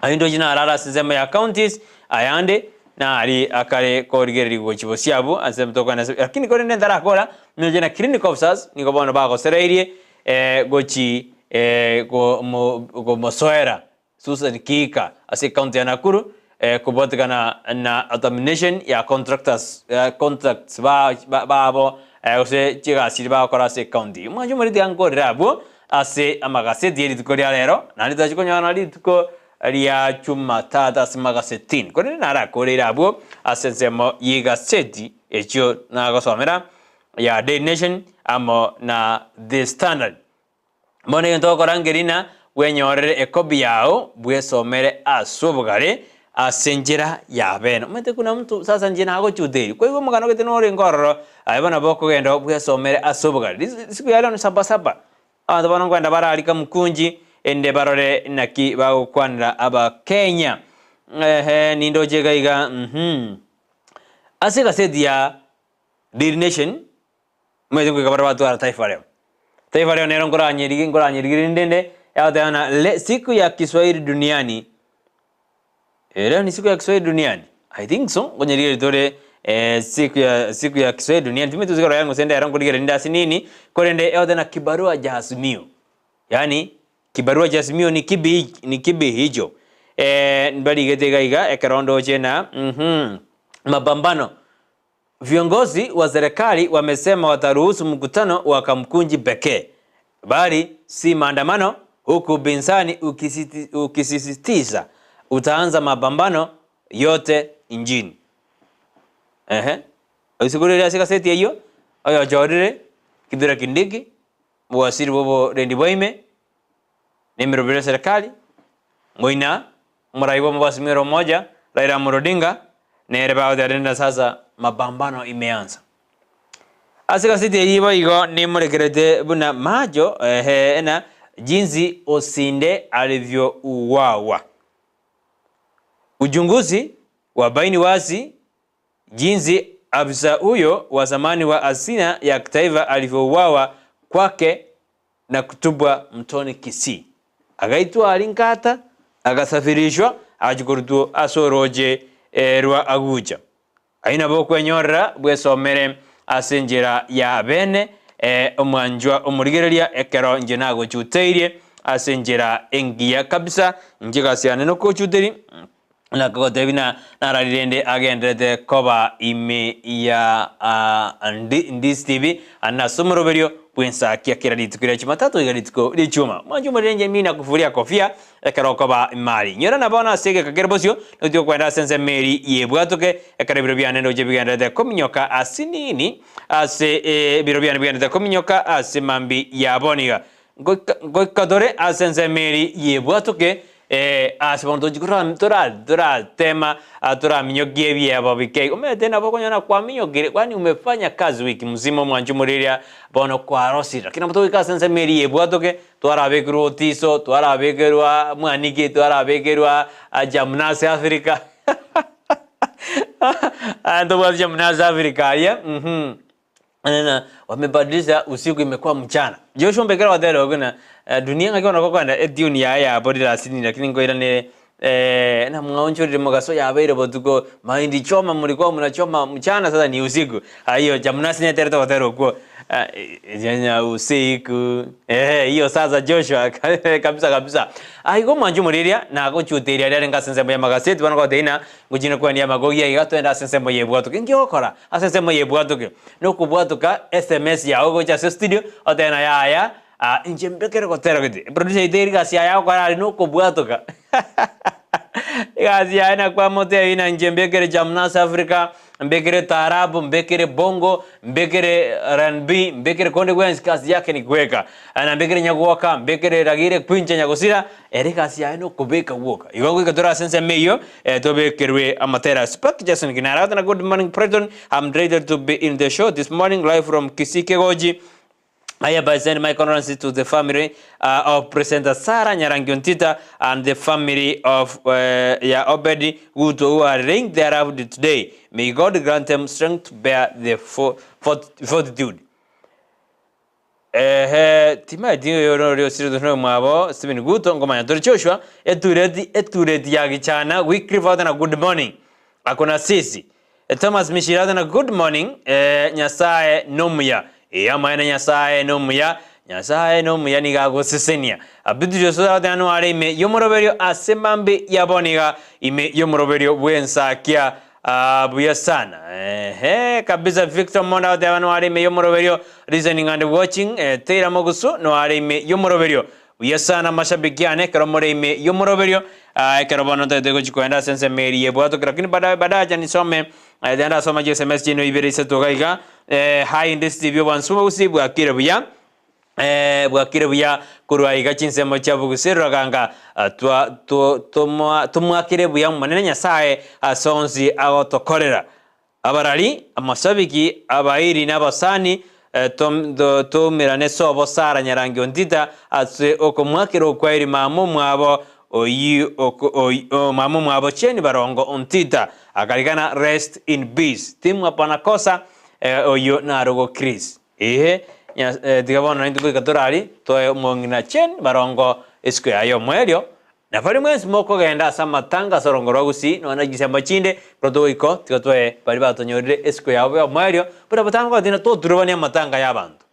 Ayio ndoche narare ase ensemo ya counties, ayande nari akare korigererigwa gochia bosio abwo ase tokogenda ase lakini korende ntarakora, ndoche na clinic officers nigo bono bagosereirie gochi komo komosoera Susan Kihika ase ecounty ya Nakuru kobwatekana na termination ya contractors contracts ba babo gose chigasi chiria bagokora ase ecounty. Omwancho omoriti tiga nkorere abwo ase amagaseti ye rituko ria rero, naende tachia konyora rituko ria Jumatatu ase magasetini, korende narakoreire abwo ase ensemo y'egaseti echio nagosomera ya Daily Nation amo na The Standard. Bono egento ogokora nkeri ng'a bwenyorere ekobi yao bwesomere ase obogare ase enchera ya bene. Omanyete kuna mtu sasa inche nagochuteiri, kwaigwa omogano gete norenge ororo, aye bono nabo okogenda bwesomere ase obogare. Risiku ya rero ni sabasaba, abanto bono nkoenda bararika mukunji, erinde barore naki bagokwanera abakenya. Ehe nindoche iga iga mh. Ase egaseti ya Daily Nation, Omanyete goika baria batwara Taifa Leo. Taifa Leo nero nkoranyerigi nkoranyerigereria rinde inde, egoteba ng'a le siku ya Kiswahili duniani, leo ni siku ya Kiswahili duniani? I think so, nkonyerigereria tore siku ya siku ya Kiswahili duniani, timanyeti gose korora gose ndero nkorigereria rinde ase nini, korende egoteba ng'a kibarua cha Azimio, yaani kibarua cha Azimio ni kibi ni kibi hicho? Mbarigete iga iga ekero ndoche ng'a mh mapambano Viongozi wa serikali wamesema wataruhusu mkutano wa Kamkunji pekee bali si maandamano huku upinzani ukisisitiza utaanza mapambano yote nchini. Ehe. Isiko riria ase egaseti eyio oyochorire Kithure Kindiki omowasiri bwa oborendi bwa ime na emerobio ya serikali moina Omorai bw'omobasi mwere omoja, Raila Amolo Odinga, nere bagoteba rende na sasa mapambano imeanza. Ase egaseti eyio boigo nimorekerete buna macho ehe na jinsi Osinde alivyouawa. Uchunguzi wabaini wazi Jinsi afisa huyo wa zamani wa hazina ya kitaifa alivyouawa kwake na kutupwa mtoni Kisii. Agaitwa aria Nkata, agasafirishwa agachia korutwa ase orooche rwa Agucha. Ayio nabo okwenyorera bwesomere ase enchera ya bene omwanchwa omorigereria ekero inche nagochuteirie ase enchera engiya kabisa, inche egasi yane nokochuteria. Nakagotebia na narari rende agenderete koba ime ya Ndisi TV ande ase omoroberio bw'ensakia kera rituko ria Jumatatu iga rituko rie chiuma. Mwanche omorere mi na kufuria kofia ekero okoba imari. Nyora na bono ase egeka kere bosio notiga okwenda ase ensemo eri yebwatoke ekero ebiro biane ndoche bigenderete kominyoka asinini ase ebiro biane bigenderete kominyoka ase mambi ya bono iga. Ngoika tore ase ensemo eri y'ebwatoke, ee, ase bono tochi toratema toraminyokie ebiebo bike. Omanyete nabo okonyora kwaminyokire, kwani umefanya kazi wiki mzima omwanchi omoriria bono kwarosire. Lakini nabo togoika ase ensemo eri y'ebwatoke, twarabekerwa otiso, twarabekerwa mwaniki, twarabekerwa jamnasi Africa ntobwate jamnasi Africa aria. Na wamebadilisha usiku imekuwa mchana. Joshua mbekera watera okuna dunia ng'aki bono gokoenda etune yaye yaborire asini lakini nkoiranere eh, na mwaonchorire mogaso yabeire botuko mahindi choma mlikuwa mnachoma mchana sasa ni usiku. Hiyo Jamnasi neterete gotera okwo jenya usiku eh, hiyo sasa Joshua kabisa kabisa. Igo mwanchu moriria nagochuteria riare ase ensemo ya magaseti bono goteina ngochine kwania amagogi aiga twende ase ensemo ya ebwatoke. Inki ogokora ase ensemo ya ebwatoke? Nokobwatoka sms yao gocha ase studio otebe na yaya inche mbekere gotera gete. Producer oito egasi yaye agokora aria nokobwatoka egasi yaye nakwamotebi ng'a inche mbekere Jamnasi Africa, mbekere taarabu, mbekere bongo, mbekere R&B, mbekere konde gwensi kazi yake ni kuweka. Na mbekere nyagwoka, mbekere ragire kwincha nyagosira, ere egasi yaye nokobeka gwoka. Igo goika tore ase ensemo eyio, tobekerwe amatera. Spark Jason Kinara, na good morning Brighton, I'm delighted to be in the show this morning live from Kisii Kegoji. I hereby send my condolences to the family of presenter Sarah Nyarangi Ontita and the family of ya Obedi Guto who are laying their loved today. May God grant them strength to bear the fortitude. Ehe, timaeti oyo nori osiretwe nomwabo Stephen Guto nkomanya tore Joshua etureti etureti ya gichana Wycliffe Otena good morning akona sisi Thomas Mishira Otena good morning eh, Nyasaye nomuya ee amaene Nyasaye nomuya Nyasaye nomuya niga agosesenia Beatrice Osoro Otena noare ime yomoroberio ase mambi yabo niga ime yomoroberio bwensakia Aah buya sana ehe kabisa Victor Monda agoteba noare ime yomoroberio listening and watching eh, Taylor Mogusu noare ime yomoroberio buya sana mashabiki ane ekero more ime yomoroberio ah, ekero bono ntagete gochi koenda ase ensemo eria ebwatoke lakini baadaye baadaye acha nisome eh, tiga ndasoma chi sms chiaino ibere isato iga iga eh, hi Ndisi TV obwansu bogusii bwakire buya Bwakire buya korwa iga chinsemo chia bogusii roganga tomwakire buya Omonene Nyasae ase onsi agotokorera. Abarari, amashabiki, abairi na abasani toumerane sobo Sara Nyarangi Ontita ase okomwakera okwaeri mama omwabo mama omwabo Jane Barongo Ontita akarikana rest in peace. Timwapanakosa oyio narogo Chris. Ee, tiga bono naintwe goika torari toe omong'ina Chen barongo isiko yaye omoerio, na baria mwensi mokogenda ase amatanga ase orongo rwa gusii nonya na chinsemo chinde, ekero togoika oo, tiga toe baria batonyorire esiko yabo y'omoerio, buna botambe gotina toturubania amatanga y'abanto.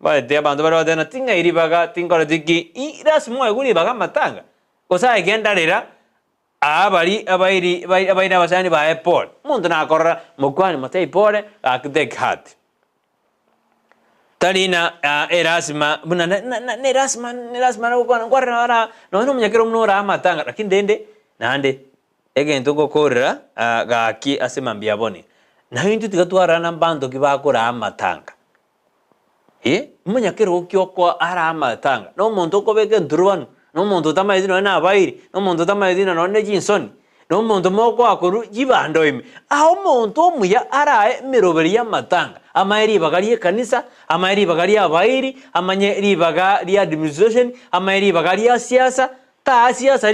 Omanyete abanto baria bagoteba ng'a ting'ai ribaga, tinkoreti ki, ii lasima oegwe ribaga amatanga, gose aye genda rera, Aa baria abairi abairi abasani baye pole. Omonto nakorora mokwane motebie pole gaki take heart. Tari na erasima buna nerasima nerasima nogokwana nkwarora ora nonya omonyakero buna ore amatanga lakini rende naende egento ngokorera gaki ase mambia abone naintwe tiga twarora na mbanto ki bakoraa amatanga. Eh, omonyakerogo ki okoa are amatanga? Na omonto okobeka enturubanu, na omonto otamaeti nonya na abairi, na omonto otamaeti na nonya ne chinsoni, na omonto mokoa korwa chibando ime. Aa omonto omuya arae emeroberi y'amatanga, amaye ribaga ri'ekanisa, amaye ribaga ri'abairi, amanye ribaga ria administration, amaye ribaga ria siasa, taa siasa.